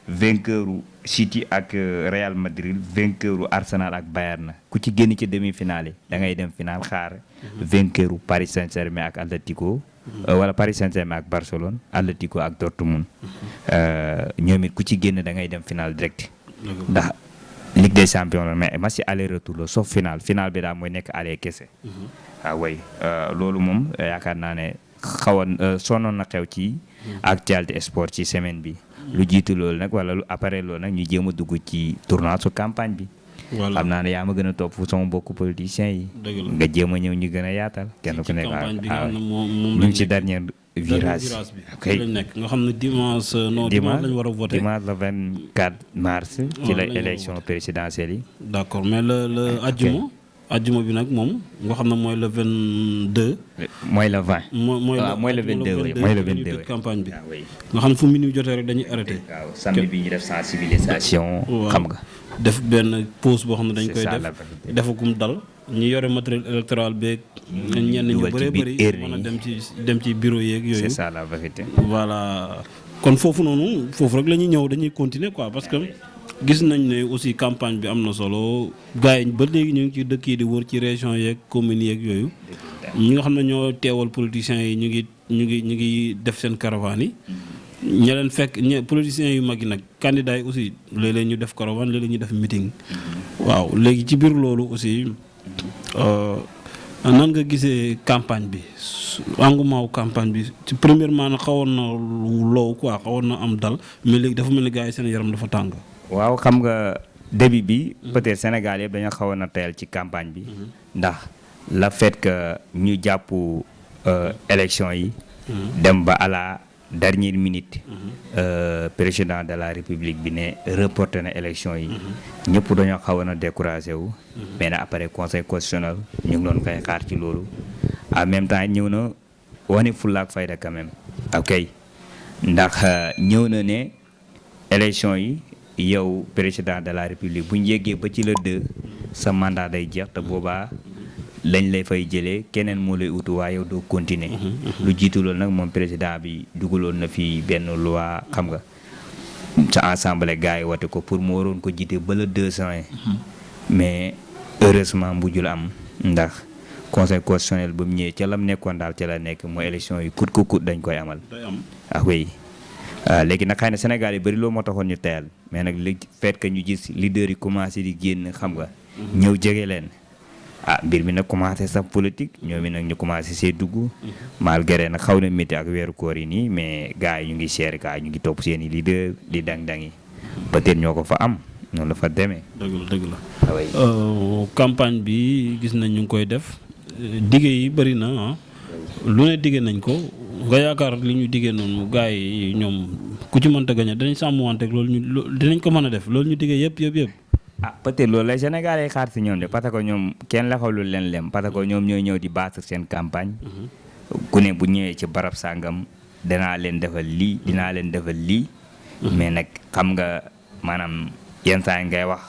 vainqueur City ak Real Madrid vainqueur Arsenal ak Bayern ku ci génn ci demi-finale yi da ngay dem final xaar vainqueur Paris Saint-Germain ak Atlético wala Paris Saint-Germain ak Barcelone Atlético ak Dortmund ñoom it ku ci génn da ngay dem final direct ndax Ligue des Champions la mais match aller retour la sauf final bi daal mooy nekk aller kese. way loolu moom yaakaar naa ne xawoon sonnoon na xew ci actualité sport ci semaine bi. lu jiitu loolu nag wala lu après loolu nag ñu jéem a dugg ci tournoi su campagne bi. voilà xam naa ne yaa ma gën a topp fu sama mbokku politiciens yi. nga jéem a ñëw ñu gën a yaatal. kenn ku nekk waaw ñu ngi ci dernier virage bi. ok lañ nekk nga xam ne dimanche lañ war a voté dimanche le 24 mars. ci la élection présidentielle yi. d' accord mais le ajjuma bi nag moom nga xam ne mooy le 22. mooy le 20. mooy le 22 mooy le 22 campagne bi. nga xam ne fu minuit jotee rek dañuy arrêté. waaw samedi bi ñu def sensibilisation. xam nga. def benn pause boo xam ne dañ koy def defagum dal ñi yore matériel électoral beeg. ñenn ñu bëree bëri mën a dem ci bureau yeeg yooyu. c'est ça la vérité. voilà kon foofu noonu foofu rek la ñuy ñëw dañuy continuer quoi parce que. gis nañ ne aussi campagne bi am na solo gars yi ba léegi ñu ngi ci dëkk yi di wër ci région yeeg communes yeeg yooyu ñi nga xam ne ñoo teewal politiciens yi ñu ngi def seen caravane yi ña leen fekk politiciens yu mag yi nag candidats yi aussi léeg-léeg ñu def caravane léeg-léeg ñu def meeting. waaw léegi ci biir loolu aussi nan nga gisee campagne bi engouement wu campagne bi ci premièrement nag xawoon na low quoi xawoon na am dal mais léegi dafa mel ni gars yi seen yaram dafa tàng. waaw xam nga début bi. peut-être Sénégal yëpp dañoo xawoon a teel ci campagne bi. ndax la fait que ñu jàpp élection yi. dem ba à la dernière minute. président de la république bi ne reporté na élection yi. ñëpp dañoo xawoon a découragé wu. mais nag après conseil constitutionnel ñu ngi doon koy xaar ci loolu. en même temps ñëw na wane fulla ak fayda quand même. ok ndax ñëw na ne élection yi yow président de la république bu ñu yeggee ba ci le 2 sa mandat day jeex te boobaa. lañ lay fay jëlee keneen moo lay utu waaye yow doo continuer. lu jiitu loolu nag moom président bi dugaloon na fi benn loi xam nga sa assemblée gars yi wate ko pour mu waroon ko jiite ba le 200. mais heureusement mujjul am ndax conseil constitutionnel ba mu ñëwee ca lam nekkoon daal ca la nekk mooy élection yi kut ko kut dañ koy amal. ah oui léegi nag xëy na Sénégal yi bëri loolu moo taxoon ñu teyal mais nag li fait que ñu gis leader yi commencé di génn xam nga. ñëw jege leen. mbir mi nag commencé sax politique ñoom it nag ñu commencé see dugg. malgré nag xaw na métti ak weeru koor yi nii mais gars yi ñu ngi seeri gars ñu ngi topp seen i leader di dang-dang yi peut-être ñoo ko fa am noonu la fa demee. dëgg la campagne bi gis nañ ñu ngi koy def dige yi bëri na lu ne dige nañ ko nga yaakaar li ñu dige noonu gars yi ñoom ku ci mënta gañe danañ sàmmanteeg loolu ñu dinañ ko mën a def loolu ñu dige yëpp. peut-être loolu lay Sénégal yi xaar si ñoom de parce que ñoom kenn la xawlul leen lem parce que ñoom ñooy ñëw di battre seen campagne. ku ne bu ñëwee ci barab sàngam dinaa leen defal lii dinaa leen defal lii. mais nag xam nga maanaam yenn saa yi ngay wax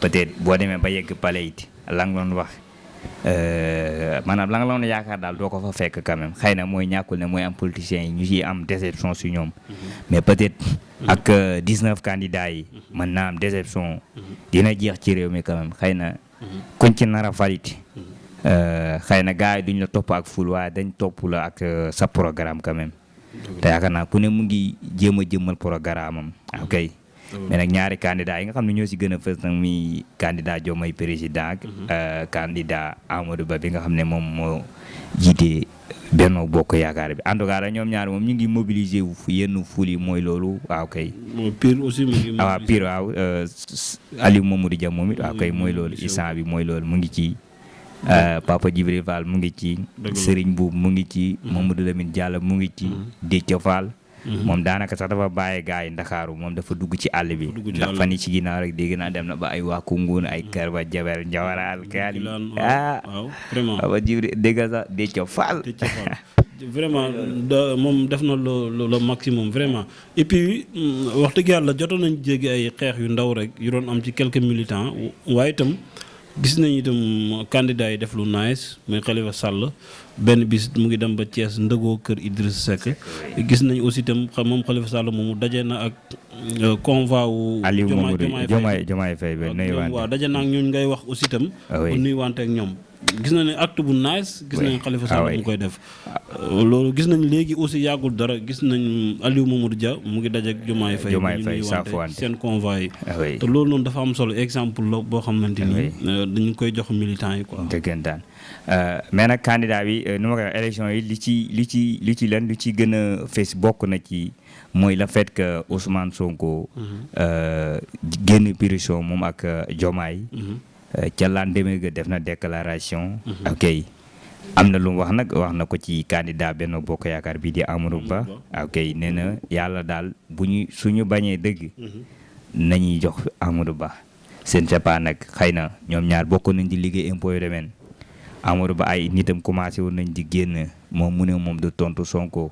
peut-être boo demee ba yegg palais it la nga doon wax maanaam la nga doon yaakaar daal doo ko fa fekk quand même xëy na mooy ñàkkul ne mooy am politiciens yi ñu ciy am déception si ñoom. mais peut-être ak 19 candidats yi mën naa am déception dina jeex ci réew mi quand même xëy na kuñ ci nar a falit xëy na gars yi duñ la topp ak ful waaye dañ topp la ak sa programme quand même te yaakaar naa ku ne mu ngi jéem a jëmmal programme am ok mais nag ñaari candidats yi nga xam ne ñoo si gën a fës nag muy candidat Diomaye président ak candidat Amadou Ba bi nga xam ne moom moo jiite Benno Bokk Yaakaar bi en tout cas ñoom ñaar moom ñu ngi mobiliser wu yenn ful yi mooy loolu waaw kay. Pire aussi mu ngi mobiliser waaw Pire waaw Aliou Mamadou Dia moom it waaw kay mooy loolu instant bi mooy loolu mu ngi ci Papa Djibril Fall mu ngi ci. Serigne Boub mu ngi ci. Mamadou Lamine Diallo mu ngi ci. Déthié Fall. moom daanaka sax dafa bàyyi gars yi Ndakaaru moom dafa dugg ci àll bi. ndax fan yi ci ginnaaw rek dégg naa dem na ba ay waa Koungheul ay Kër ba Jaber Njawaraal Kaali. waaw vraiment Papa Djibril dégg nga sax Déthié Fall. vraiment moom def na le maximum vraiment et puis wax dëgg yàlla jotoon nañ jéggi ay xeex yu ndaw rek yu doon am ci quelques militants waaye itam gis nañu itam candidat yi def lu nice muy Khalifa Sall benn bis mu ngi dem ba Thiès ndëgoo kër Idrissa Seck gis nañ aussi itam moom Khalifa Sall moomu daje na ak convoi wu Aliou Diomaye Faye waaw daje na ak ñooñu ngay wax aussi itam bu nuy wante ak ñoom gis na ne acte bu nice gis nañ Khalifa Sall mu koy def loolu gis nañ léegi aussi yàggul dara gis nañ Aliou Mamadou Dia mu ngi daje ak Diomaye Faye ñu nuy wante seen convoi yi te loolu noonu dafa am solo exemple la boo xamante ni dañu koy jox militants yi quoi dëggantaan mais nag candidat bi nu ma ko wax élection yi li ci gën a fees bokk na ci mooy le fait que Ousmane Sonko génn prison moom ak Diomaye ca lendemain ga def na déclaration ok am na lu mu wax nag wax na ko ci candidat Benno Bokk Yaakaar bii di Amadou Ba ok nee na yàlla daal suñu bañee dëgg nañuy jox Amadou Ba seen pas nag xëy na ñoom ñaar bokk nañ di liggéey impôt yu demeen Amadou Ba ay nitam commencé woon nañ di génn moom mu ne moom du tontu Sonko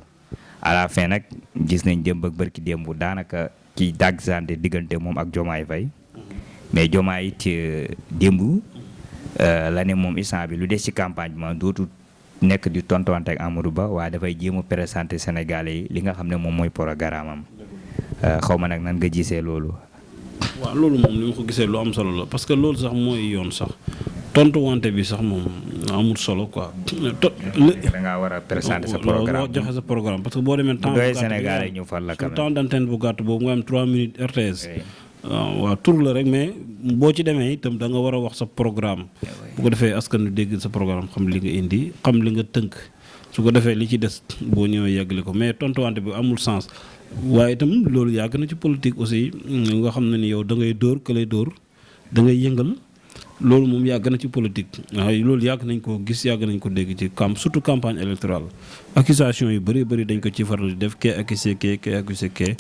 à la fin nag gis nañ démb ak barki démb daanaka ci dagg sante diggante moom ak Diomaye Faye mais Diomaye it démb la ne moom instant bi lu des ci campagne bi dootu nekk di tontuwante ak Amadou Ba waaye dafay jéem a présenter Sénégalais yi li nga xam ne moom mooy programme am xaw ma nag nan nga gisee loolu. waaw loolu moom li ma ko gisee lu am solo la parce que loolu sax mooy yoon sax tontu wante bi sax moom amul solo quoi. da ngaa war a présenter sa programme joxe sa programme parce que boo demee temps bu doy Sénégal ñu fal la temps d'antenne bu gàtt boobu nga am 3 minutes RTS. waaw tur la rek mais boo ci demee itam da nga war a wax sa programme. bu ko defee askan wi dégg sa programme xam li nga indi xam li nga tënk su ko defee li ci des boo ñëwee yàggale ko mais tontuwante bi amul sens. waaye itam loolu yàgg na ci politique aussi nga xam ne ni yow da ngay dóor ka lay dóor da ngay yëngal loolu moom yàgg na ci politique waaye loolu yàgg nañ ko gis yàgg nañ ko dégg ci surtout campagne électorale accusation yu bëri dañ ko ci faral di def kee accusé kee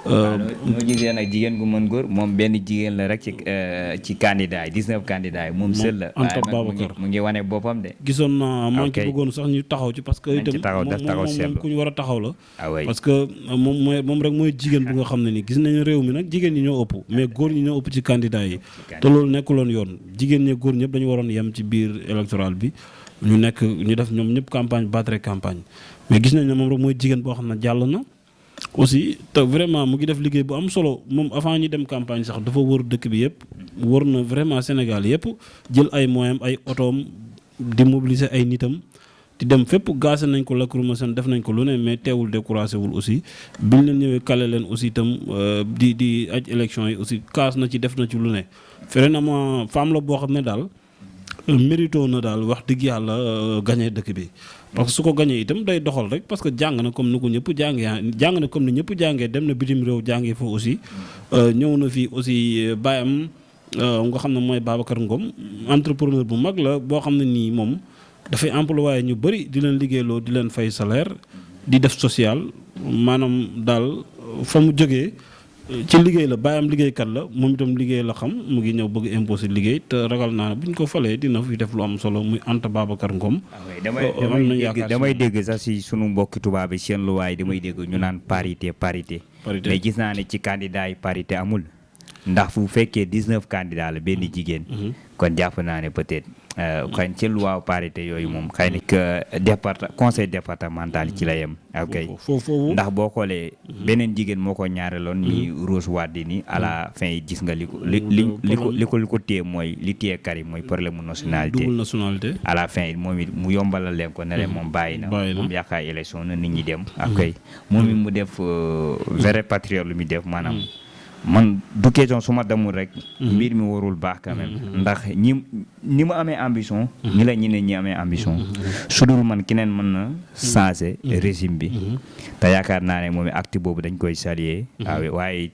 ñoo gisee nag jigéen gu mën góor moom benn jigéen la rek ci candidat yi 19 candidats yi moom seul la Anta Babacar mu ngi wane boppam de. gisoon naa maa ngi ci bëggoon sax ñu taxaw ci parce que itam moom ku ñu war a taxaw la parce que moom rek mooy jigéen bu nga xam ne ni gis nañu réew mi nag jigéen ñi ñoo ëpp mais góor ñi ñoo ëpp ci candidat yi te loolu nekkuloon yoon jigéen ñi góor ñëpp dañu waroon yem ci biir électoral bi ñu def ñoom ñëpp campagne battre campagne mais gis nañ ne moom rek mooy jigéen boo xam ne jàll na aussi te vraiment mu ngi def liggéey bu am solo moom avant ñi dem campagne sax dafa wër dëkk bi yëpp wër na vraiment Sénégal yëpp jël ay moyens ay otoom di mobiliser ay nitam di dem fépp gaase nañ ko lacrymogène def nañ ko lu ne mais teewul découragé wul aussi biñ leen ñëwee kale leen aussi itam di aj élection yi aussi kaas na ci def na ci lu ne vraiment femme la boo xam ne daal mérito na daal wax dëgg yàlla gagné dëkk bi parce que su ko gagné itam day doxal rek parce que jàng na comme ni ko ñëpp jàng na comme ni ñëpp jàngee dem na bitim réew jàngee fa aussi ñëw na fii aussi baayam nga xam ne mooy Babacar Ngom entrepreneur bu mag la boo xam ne nii moom dafay employé ñu bëri di leen liggéeyloo di leen fay salaire di def social maanaam daal fa mu jógee ci liggéey la baayam liggéeykat la moom itam liggéey la xam mu ngi ñëw bëgg imposé liggéey te ragal naa ne bu ñu ko falee dina fi def lu am solo muy Anta Babacar Ngom. damay dégg sax si sunu mbokki tubaab bi seen luwaay damay dégg ñu naan parité. mais gis naa ne ci candidat yi parité amul ndax fu fekkee 19 candidats la benn jigéen. kon jàpp naa ne peut-être xëy na ci loi parité yooyu moom xëy na que conseil départemental ci la yem. ok foofu ndax boo xoolee beneen jigéen moo ko ñaareeloon ni Rose Wardini à la fin yi gis nga li ko téye mooy li téye Karim mooy problème mu nationalité. double nationalité. à la fin it moom it mu yombalal leen ko ne leen moom bàyyi na moom yaakaar élection na nit ñi dem. ok moom it mu def vrai patriote lu muy def maanaam. man du question su ma demul rek. mbir mi warul baax quand même. ndax ni ma amee ambition. ni la ñeneen ñi amee ambition. su dul man keneen mën na changer régime bi. te yaakaar naa ne moom acte boobu dañ koy saluer. waaye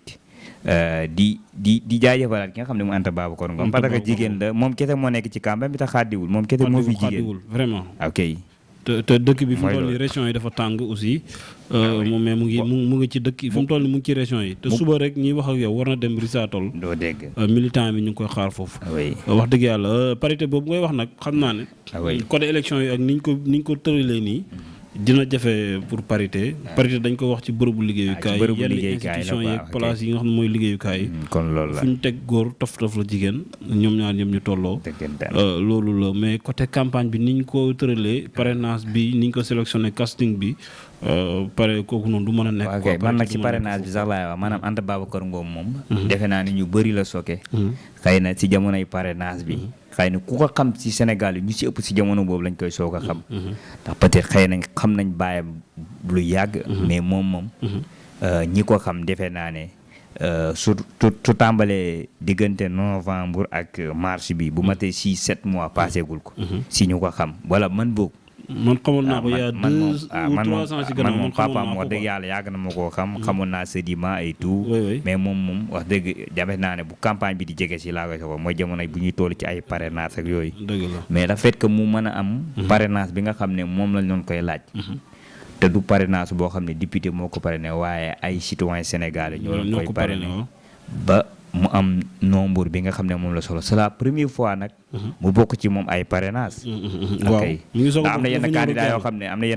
di jaajëfalaat ki nga xam ne mu Anta Babacar Ngom parce que jigéen la moom kese moo nekk ci campagne bi te xaadiwul moom kese moo fi jigéen vraiment. ok. te dëkk bi fu mu toll nii région yi dafa tàng aussi moom mais mu ngi ci dëkk fu mu toll nii mu ngi ci région yi te suba rek ñiy wax ak yow war na dem Risatol doo dégg militant bi ñu ngi koy xaar foofu wax dëgg yàlla parité boobu ngay wax nag xam naa ne côté élection yi ak niñ ko tëralee nii dina jafe pour parité dañ ko wax ci bërëbu liggéeyukaay yenn institution yi ak place yi nga xam ne mooy liggéeyukaay yi kon loolu la fu ñu teg góor tof la jigéen ñoom ñaar ñoom ñu tolloo loolu la mais côté campagne bi niñ ko tëralee parrainage bi niñ ko sélectionné casting bi pare kooku noonu du mën a nekk ok man nag ci parrainage bi sax laay wax maanaam Anta Babacar Ngom moom defe naa ni ñu bëri la soke xëy na ci jamonoy parrainage bi xëy na ku ko xam ci Sénégal yi ñu ci ëpp ci jamono boobu lañ koy soog a xam ndax peut-être xëy na xam nañ baayam lu yàgg mais moom ñi ko xam defe naa ne su tàmbalee diggante novembre ak mars bi bu matee 6-7 mois passé gul ko si ñu ko xam wala man boog man xamoon naa ko il y a 2 ou 3 ans ci gannaaw man papaam wax dëgg yàlla yàgg na ma koo xam xamoon naa Sedima et tout mais moom wax dëgg jafe naa ne bu campagne bi di jege si laa koy soxla mooy jamono bu ñuy toll ci ay parrainage ak yooyu mais le fait que mu mën a am parrainage bi nga xam ne moom lañ doon koy laaj te du parrainage boo xam ne député moo ko parrainé waaye ay citoyen sénégalais ñoo doon koy parrainé ba mu am nombre bi nga xam ne moom la solo c'est la première fois nag mu bokk ci moom ay parrainage ok am na yenn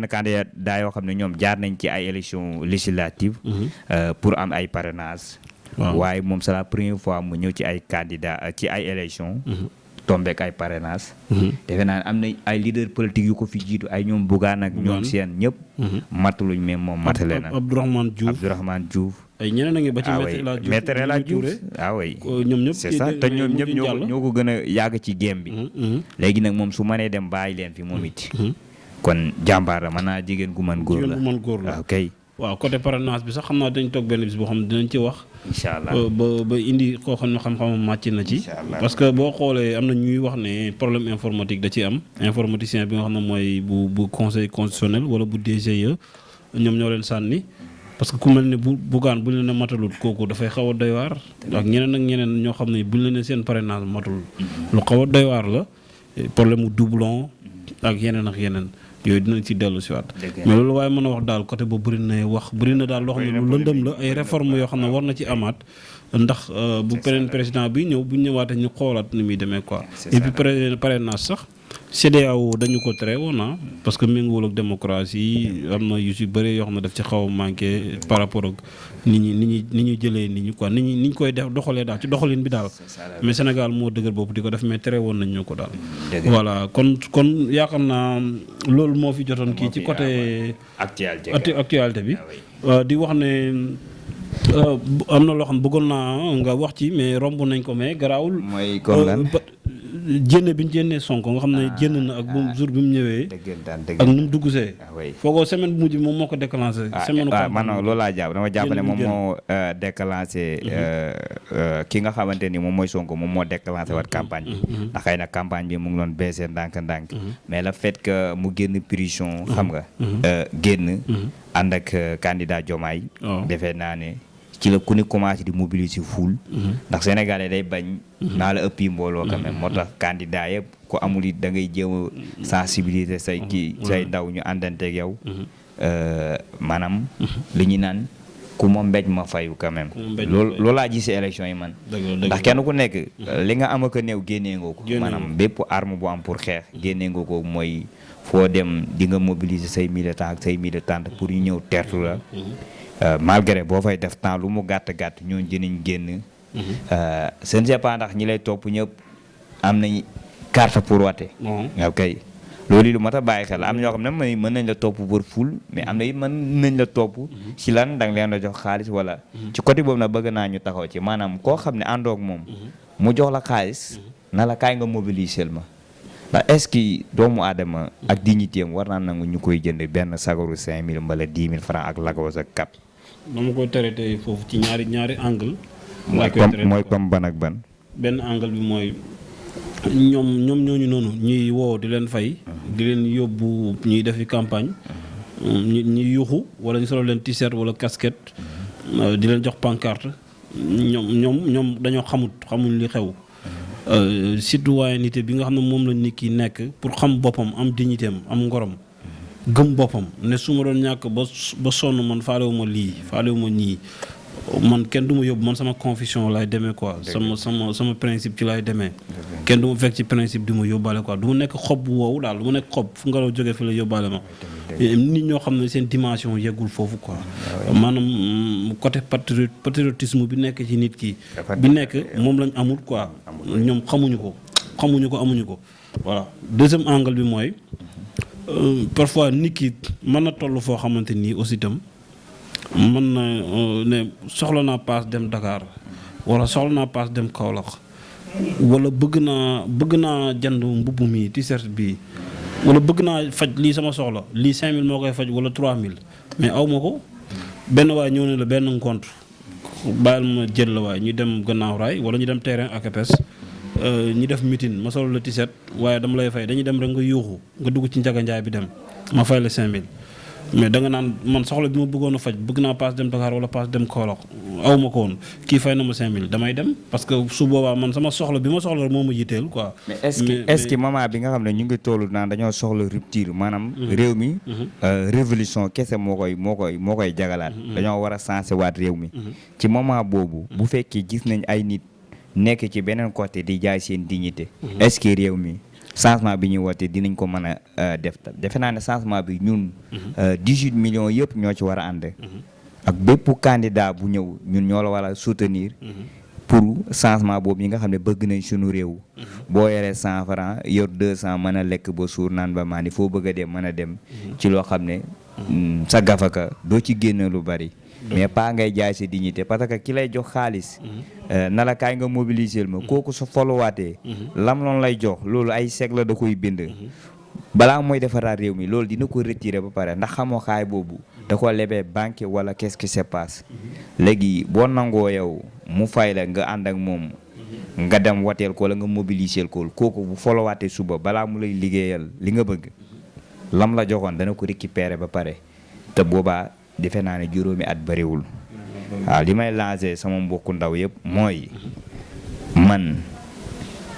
candidat yoo xam ne ñoom jaar nañ ci ay élection législative pour am ay parrainage waaye moom c'est la première fois mu ñëw ci ay candidat ci ay élection tombeek ay parrainage defe naa am na ay leader politique yu ko fi jiitu ay ñoom Bougane ak ñoom seen ñëpp matuluñ mais moom matale na Abdourahmane Diouf ay ñeneen a ngi ba ci Maître El Hadji Diouf oui ñoom ñëpp c'est ça te ñoom ñëpp ñoo ko gën a yàgg ci game bi léegi nag moom su mënee dem bàyyi leen fi moom it kon jàmbaar la mën naa jigéen gu mën góor la ok waaw côté parrainage bi sax xam naa dañ toog benn bis boo xam ne dinañ ci wax incha allah ba indi koo xam ne xam-xamam màcc na ci parce que boo xoolee am na ñuy wax ne problème informatique da ci am informaticien bi nga xam ne mooy bu conseil constitutionnel wala bu DGE ñoom ñoo leen sànni parce que ku mel ne Bougane bu leen ne matalul kooku dafay xaw a doy waar ak ñeneen ñoo xam ne buñ leen ne seen parrainage matul lu xaw a doy waar la problème mu doublon ak yeneen yooyu dinañ ci dellu si waat mais loolu waaye mën a wax daal côté boobu bëri na daal loo xam ne lu lëndëm la ay réforme yoo xam ne war na ci amaat ndax bu beneen président bi ñëw bu ñëwaatee ñu xoolaat ni muy demee quoi et puis parrainage sax CEDEAO dañu ko tere woon na parce que méngoowul ak démocratie am na yu si bëri yoo xam ne daf ci xaw a manqué par rapport ak ni ñu jëlee nit ñi quoi ni ñu koy def doxalee daal ci doxalin bi daal mais Sénégal moo dëgër bopp di ko def mais tere woon nañ ñu ko daal voilà kon yaakaar naa loolu moo fi jotoon kii ci côté actualité bi di wax ne am na loo xam bëggoon naa nga wax ci mais romb nañ ko mais garaawul mooy comme lan jénne bi ñu jénnee Sonko nga xam ne jénn na ak bu jour bi mu ñëwee ak nu mu duggsee foogoo semaine bu mujj moom moo ko déclenché semaine man loolu laa jàpp dama jàpp ne moom moo déclenché ki nga xamante ni moom mooy Sonko moom moo déclenché waat campagne bi ndax xëy na campagne bi mu ngi doon baissé ndànk mais le fait que mu génn prison xam nga génn ànd ak candidat Diomaye defee naa ne ci la ku ni commencé di mobiliser foule ndax sénégalais day bañ naa la ëpp yi mbooloo quand même moo tax candidat yëpp ku amul it da ngay jéem a sensibiliser say ndaw ñu àndanteeg yow maanaam li ñu naan ku ma mbéj ma fayu quand même loolu laa gis si élection yi man ndax kenn ku nekk li nga am ak a néew génnee nga ko maanaam bépp arme bu am pour xeex génnee nga ko mooy foo dem di nga mobiliser say militant ak say militante pour ñu ñëw tertu la malgré boo fay def temps lu mu gàtt ñoo jëniñ génn je ne sais pas ndax ñi lay topp ñëpp am nañ carte pour wate ok loolu lu mat a bàyyi xel am ñoo xam ne mën nañ la topp pour ful mais am na it mën nañ la topp ci lan danga leen la jox xaalis wala ci côté boobu nag bëgg naa ñu taxaw ci maanaam koo xam ne àndoog moom mu jox la xaalis na la kaay nga mobiliser ma ndax est-ce que doomu aadama ak dignité am war naa nangu ñu koy jënd benn sagaru 5000 mbala 10 000 francs ak lagos ak cap dama koy traité foofu ci ñaari angle mooy comme ban ak ban benn angle bi mooy ñoom ñooñu noonu ñuy woo di leen fay di leen yóbbu ñuy defi campagne ñuy yuuxu wala ñu solo leen t-shirt wala casquette di leen jox pancarte ñoom dañoo xamuñ li xew citoyenneté bi nga xam ne moom la nit ki nekk pour xam boppam am dignité am ngorom gëm boppam ne su ma doon ñàkk ba sonn man faalewu ma lii faalewu ma ñii man kenn du ma yóbbu man sama conviction laay demee quoi sama principe ci laay demee kenn du ma fekk ci principe di ma yóbbaale quoi du ma nekk xob bu wow daal du ma nekk xob fu nga la jógee fi la yóbbaale ma nit ñoo xam ne seen dimension yeggul foofu quoi maanaam côté patriotisme bi nekk ci nit ki bi nekk moom lañ amul quoi ñoom xamuñu ko amuñu ko voilà deuxième angle bi mooy parfois nit ki mën na toll foo xamante nii aussi itam mën na ne soxla naa paas dem Dakar wala soxla naa paas dem Kaolack wala bëgg naa jënd mbubb mi t-shirt bi wala bëgg naa faj lii sama soxla lii 5000 moo koy faj wala 3000 mais aw ma ko benn waay ñëw ne la benn compte bàyyil ma jël la waay ñu dem gannaaw raay wala ñu dem terrain ACAPES ñu def meeting ma solo la t-shirt waaye dama lay fay dañuy dem rek nga yuuxu nga dugg ci njaganjaay bi dem ma fay la 5000 mais da nga naan man soxla bi ma bëggoon a faj bëgg naa paas dem Dakar wala paas dem Kaolack aw ma ko woon kii fay na ma 5000 damay dem parce que su boobaa man sama soxla bi ma soxla moo ma yitteel quoi. mais est-ce que moment bi nga xam ne ñu ngi tollu naan dañoo soxla rupture maanaam. réew mi. révolution kese moo koy jagalaat. dañoo war a sensé waat réew mi. ci moment boobu. bu fekkee gis nañ ay nit nekk ci beneen côté di jaay seen dignité. est-ce que réew mi. changement bi ñuy woote dinañ ko mën a def defe naa ne changement bi ñun 18 millions yëpp ñoo ci war a ànd ak bépp candidat bu ñëw ñun ñoo la war a soutenir pour changement boobu yi nga xam ne bëgg nañ suñu réew boo yoree 100 francs yor 200 mën a lekk ba suur naan ba maani foo bëgg a dem mën a dem ci loo xam ne sa gafaka doo ci génne lu bari mais pas ngay jaay sa dignité parce que ki lay jox xaalis na la kaay nga mobiliser ma kooku sa followaatee lam loon lay jox loolu ay seg la da koy bind balaa mooy defaraat réew mi loolu dina ko retirer ba pare ndax xamoo xaay boobu da ko lebee banque wala qu'est-ce qui se passe léegi boo nangoo yow mu fay la nga ànd ak moom nga dem wateel ko wala nga mobiliser ko kooku bu followaatee suba balaa mu lay liggéeyal li nga bëgg lam la joxoon dana ko récupérer ba pare te boobaa defe naa ne juróomi at bëriwul waaw li may lancé sama mbokku ndaw yëpp mooy man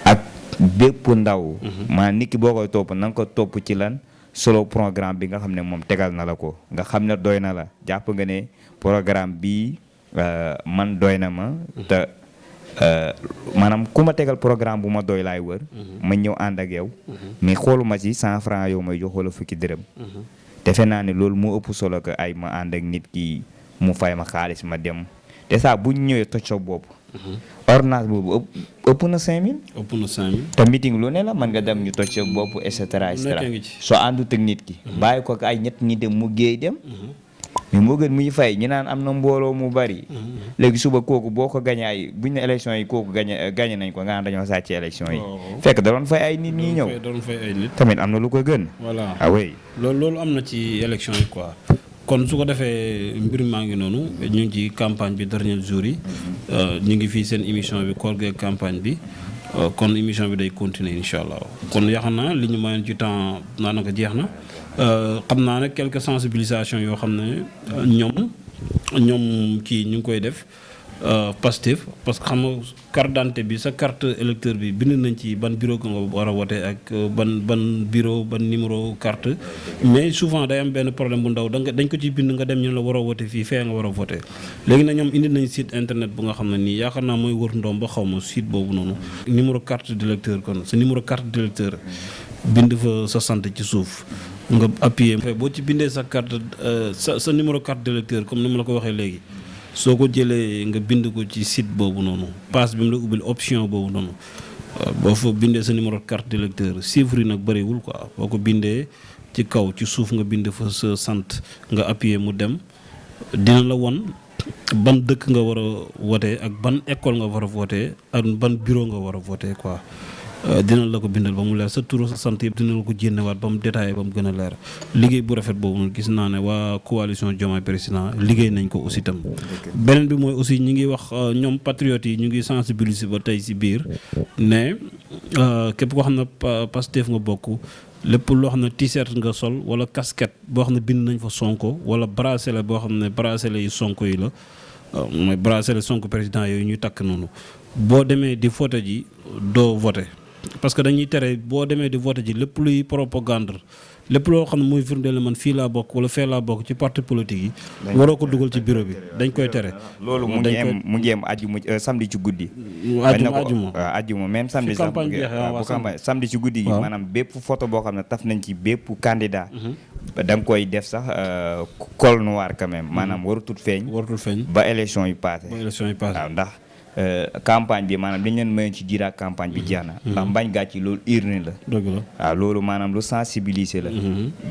ak bépp ndaw maanaam nit ki boo koy topp na nga ko topp ci lan solo programme bi nga xam ne moom tegal na la ko nga xam ne doy na la jàpp nga ne programme bii man doy na ma te maanaam ku ma tegal programme bu ma doy laay wër ma ñëw ànd ak yow mais xooluma ci 100 francs yow may jox wala fukki dërëm defe naa ne loolu moo ëpp solo que ay ma ànd ak nit ki mu fay ma xaalis ma dem te saa bu ñu ñëwee toj sa bopp ordonnance boobu ëpp na 5000. ëpp na 5000. te meeting lu ne la mën nga dem ñu toj sa bopp et cetera et cetera soo àndut ak nit ki bàyyi ko ak ay ñett ñi dem mu géey dem mais moo gën muy fay ñu naan am na mbooloo mu bari léegi suba kooku boo ko gañe ay buñ ne élection yi kooku gañe nañ ko nga naan dañoo sàcc élection yi fekk da doon fay ay nit ñi ñëw doon fay ay nit tamit am na lu ko gën voilà ah oui loolu am na ci élection yi quoi kon su ko defee mbir maa ngi noonu ñu ngi ci campagne bi dernier jour yi ñu ngi fii seen émission bi koor geeg campagne bi kon émission bi day continuer incha allah kon yaakaar naa li ñu mayoon ci temps daanaka jeex na xam naa nag quelques sensibilisations yoo xam ne ñoom kii ñu ngi koy def Pastef parce que xam nga carte d'identité bi sa carte électeur bi bind nañ ci ban bureau nga war a voté ak ban bureau ban numéro carte mais souvent day am benn problème bu ndaw dañ ko ci bind nga dem ñu la war a voté fii fee nga war a voté léegi nag ñoom indi nañ site internet bu nga xam ne nii yaakaar naa mooy wër ndoom ba xaw ma site boobu noonu numéro carte d'électeur kon sa numéro carte d'électeur bind fa sa sant ci suuf nga appuyer boo ci bindee sa carte sa numéro carte d'électeur comme ni ma la ko waxee léegi soo ko jëlee nga bind ko ci site boobu noonu passe bi mu la ubbil option boobu noonu boo fa bindee sa numéro carte d'électeur chiffre yi nag bëriwul quoi boo ko bindee ci kaw ci suuf nga bind fa sa sant nga appuyer mu dem dina la won ban dëkk nga war a voter ak ban école nga war a voter ak ban bureau nga war a voter quoi dina la ko bindal ba mu leer sa tur sa sant yëpp dina la ko jénnewaat ba mu détaillé ba mu gën a leer liggéey bu rafet boobu noonu gis naa ne waa coalition Diomaye Président liggéey nañ ko aussi tam beneen bi mooy aussi ñi ngi wax ñoom patriotes yi ñu ngi sensibiliser ba tey si biir ne képp koo xam ne Pastef nga bokk lépp loo xam ne t-shirt nga sol wala casquette boo xam ne bind nañ fa Sonko wala bracelet boo xam ne bracelet yi Sonko yi la mooy bracelet Sonko président yooyu ñuy takk noonu boo demee di voté ji doo voté parce que dañuy tere boo demee di voté ji lépp luy propagande lépp loo xam ne muy firndeel la man fii laa bokk wala fee laa bokk ci parti politique yi waroo ko dugal ci bureau bi dañ koy tere loolu mu ngi am ajjuma samedi ci guddi ajjuma même samedi sax bu campagne samedi ci guddi gi maanaam bépp photo boo xam ne taf nañ ci bépp candidat da nga koy def sax col noir quand même maanaam waratul feeñ ba élection yi passé waaw ndax campagne bi maanaam li ñu leen mayoon ci diira campagne bi jeex na ndax mbañ gàcc loolu urne la waaw loolu maanaam lu sensibiliser la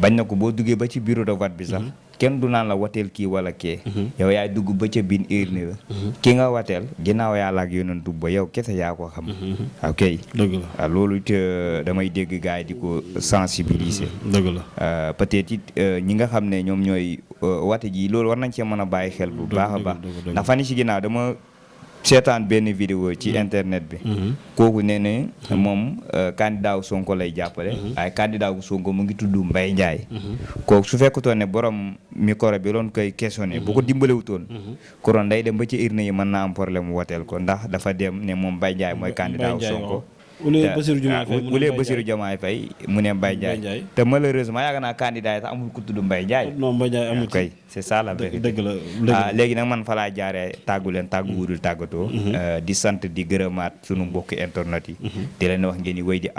bañ na ko boo duggee ba ci bureau de vote bi sax kenn du naan la wateel kii wala kee yow yaay dugg ba ca biir urne la ki nga wateel ginnaaw yàlla ak yonentu ba yow kese yaa ko xam ok waaw loolu it damay dégg gars yi di ko sensibiliser dëgg la peut-être it ñi nga xam ne ñoom ñooy wate ji loolu war nañ cee mën a bàyyi xel bu baax a baax ndax fan yi ci ginnaaw dama seetaan benn vidéo ci internet bi kooku nee ne moom candidat wu Sonko lay jàppale waaye candidat wu Sonko mu ngi tudd Mbaye Ndiaye kooku su fekkutoon ne borom micro bi loon koy questionné bu ko dimbalewutoon koron day dem ba ci urne yi mën naa am problème woteel ko ndax dafa dem ne moom Mbaye Ndiaye mooy candidat wu Sonko ulee Bassirou Diomaye Faye mu ne Mbaye Ndiaye te malheureusement yaakaar naa candidat yi sax amul ku tudd Mbaye Ndiaye non Mbaye Ndiaye amul kay c'est ça la vérité dëgg la léegi nag man fa laa jaaree tàggu leen tàggu wudul tàggatoo di sant di gërëmaat sunu mbokki internet yi di leen wax ngeen di wéy di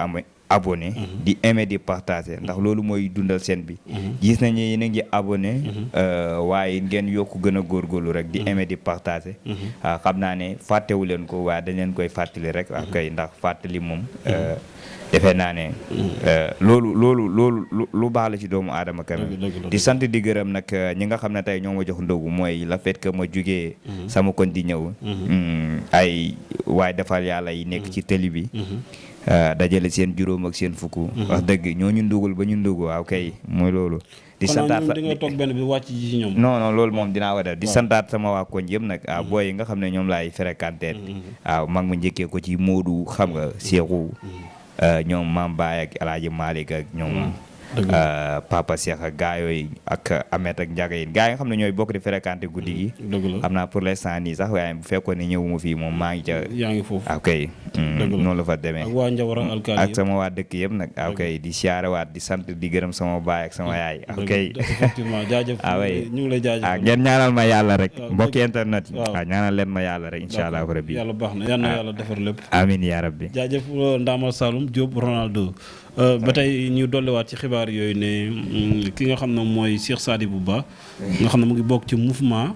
abonné di aimer di partager ndax loolu mooy dundal seen bi gis nañu yéen a ngi abonné waaye ngeen yokku gën a góorgóorlu rek di aimer di partager xam naa ne fàttewu leen ko waaye dañ leen koy fàttali rek ak kay ndax fàttali moom defe naa ne loolu lu baax la ci doomu aadama quand même di sant di gërëm nag ñi nga xam ne tey ñoo ma jox ndogu mooy le fait que ma jugee sama kon di ñëw ay waaye defal yàlla yi nekk ci télé bi dajale seen juróom ak seen fukk wax dëgg ñoo ñu ndugul ba ñu ndug waaw kay mooy loolu di santaat di nga toog benn bi wàcc ci ñoom non loolu moom dinaa war a def di santaat sama waa koñ yëpp nag booy yi nga xam ne ñoom laay fréquenté waaw mag ma njëkkee ko ci Modou xam nga Cheikhou ñoom Mame Baye ak El Hadj Malick ak ñoom Papa Cheikh ak gaa yooyu ak Amet ak Ndiaga yi gaa yi nga xam ne ñooy bokk di fréquenté guddi gi xam naa pour l'instant nii sax waaye bu fekkoon ne ñëwuma fii moom maa ngi ca yaa ngi foofu ok noonu la fa demee ak waa Njawara alkaali ak sama waa dëkk yëpp nag ok di siyaarewaat di sant di gërëm sama baay ak sama yaay ok effectivement jaajëf ñu ngi lay jaajëf ngeen ñaanal ma yàlla rek mbokki internet yi waaw ñaanal leen ma yàlla rek incha allah rabbi yàlla baax na yal na yàlla defar lépp amiin yaa rabbi jaajëf Ndamal Saloum Diop Ronaldo ba tey ñu dolliwaat ci xibaar yooyu ne ki nga xam ne mooy Cheikh Sadibou Ba nga xam ne mu ngi bokk ci mouvement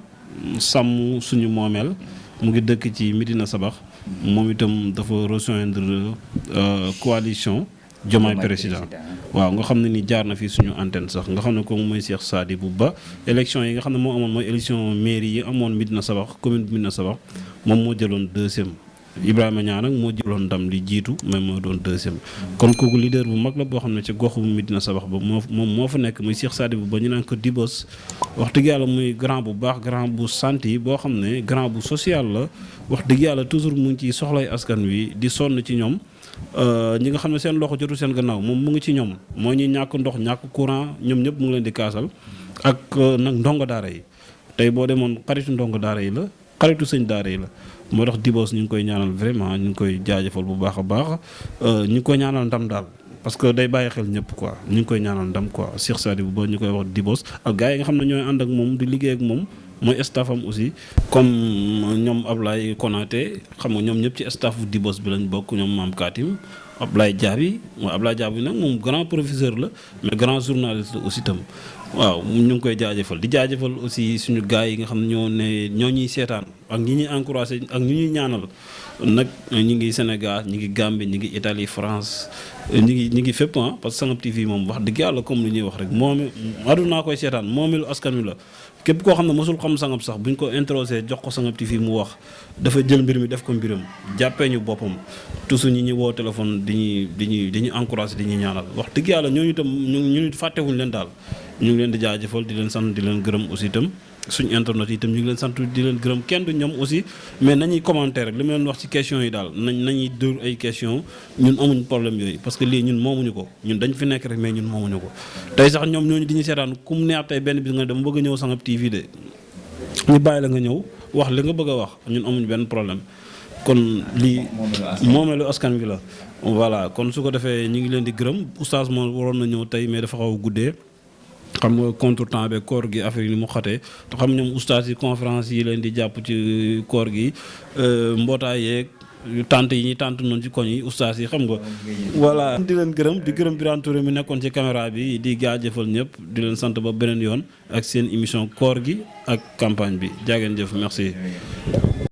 sàmm suñu moomeel mu ngi dëkk ci Médina Sabax moom itam dafa rejoindre coalition Diomaye président waaw nga xam ne ni jaar na fii suñu antenne sax nga xam ne comme mooy Cheikh Sadibou Ba élection yi nga xam ne moo amoon mooy élection mairie yi amoon Médina Sabax commune Médina Sabax moom moo jëloon deuxième Ibrahima Niang nag moo jëloon ndam li jiitu mais moo doon deuxième kon kooku leader bu mag la boo xam ne ci goxu Médina Sabax ba moom moo fa nekk muy Cheikh Sadibou Ba ñu naan ko Dibos wax dëgg yàlla muy grand bu baax grand bu santi boo xam ne grand bu social la wax dëgg yàlla toujours mu ngi ci soxlay askan wi di sonn ci ñoom ñi nga xam ne seen loxo jotu seen gannaaw moom mu ngi ci ñoom moo ñuy ñàkk ndox ñàkk courant ñoom ñëpp mu ngi leen di kaasal ak nag ndongo daara yi tey boo demoon xaritu ndongo daara yi la xaritu sëñ daara yi la moo tax Dibos ñu ngi koy ñaanal vraiment ñu ngi koy jaajëfal bu baax a baax ñu ngi koy ñaanal ndam daal parce que day bàyyi xel ñëpp quoi ñu ngi koy ñaanal ndam quoi Cheikh Sadibou Ba ñu koy wax Dibos ak gars yi nga xam ne ñooy ànd ak moom di liggéey ak moom mooy staffam aussi comme ñoom Ablaye Konaté xam nga ñoom ñëpp ci staffu Dibos bi lañ bokk ñoom Mame Katim Ablaye Diaby mooy Ablaye Diaby nag moom grand professeur la mais grand journaliste la aussi itam waaw ñu ngi koy jaajëfal di jaajëfal aussi suñu gars yi nga xam ne ñoo ñuy seetaan ak ñi ñuy encouragé ak ñi ñuy ñaanal nag ñi ngi Sénégal ñi ngi Gambie ñi ngi Italie France ñi ngi fépp parce que Sangam TV moom wax dëgg yàlla comme li ñuy wax rek moom adunaa koy seetaan moomeelu askan wi la képp koo xam ne mosul xam Sangam sax buñ ko introsé jox ko Sangam TV mu wax dafa jël mbir mi def ko mbiram jàppee ñu boppam toujours ñi ñuy woo téléphone dañuy encouragé di ñuy ñaanal wax dëgg yàlla ñooñu itam ñu fàttewuñu leen daal ñu ngi leen di jaajëfal di leen sant di leen gërëm aussi itam suñu internet yi itam ñu ngi leen sant di leen gërëm kenn du ñoom aussi mais nañuy commenter rek li ma leen wax ci question yi daal nañuy dóor ay question ñun amuñ problème yooyu parce que lii ñun moomuñu ko ñun dañ fi nekk rek mais ñun moomuñu ko tey sax ñoom ñooñu di ñu seetaan ku mu neex tey benn bis nga dem bëgg a ñëw Sangam TV de ñu bàyyi la nga ñëw wax li nga bëgg a wax ñun amuñ benn problème kon lii moomeelu askan wi la voilà kon su ko defee ñu ngi leen di gërëm oustaz moo waroon na ñëw tey mais dafa xaw a guddee xam nga contretemps be koor gi affaire yi ni mu xatee te xam ñoom oustaz yi conférence yi leen di jàpp ci koor gi mbootaay yeeg tant yi ñuy tant noonu ci koñ yi oustaz yi xam nga voilà di leen gërëm di gërëm Birane Touré mi nekkoon ci caméra bi di jaajëfal ñëpp di leen sant ba beneen yoon ak seen émission koor gi ak campagne bi jaageen jëf merci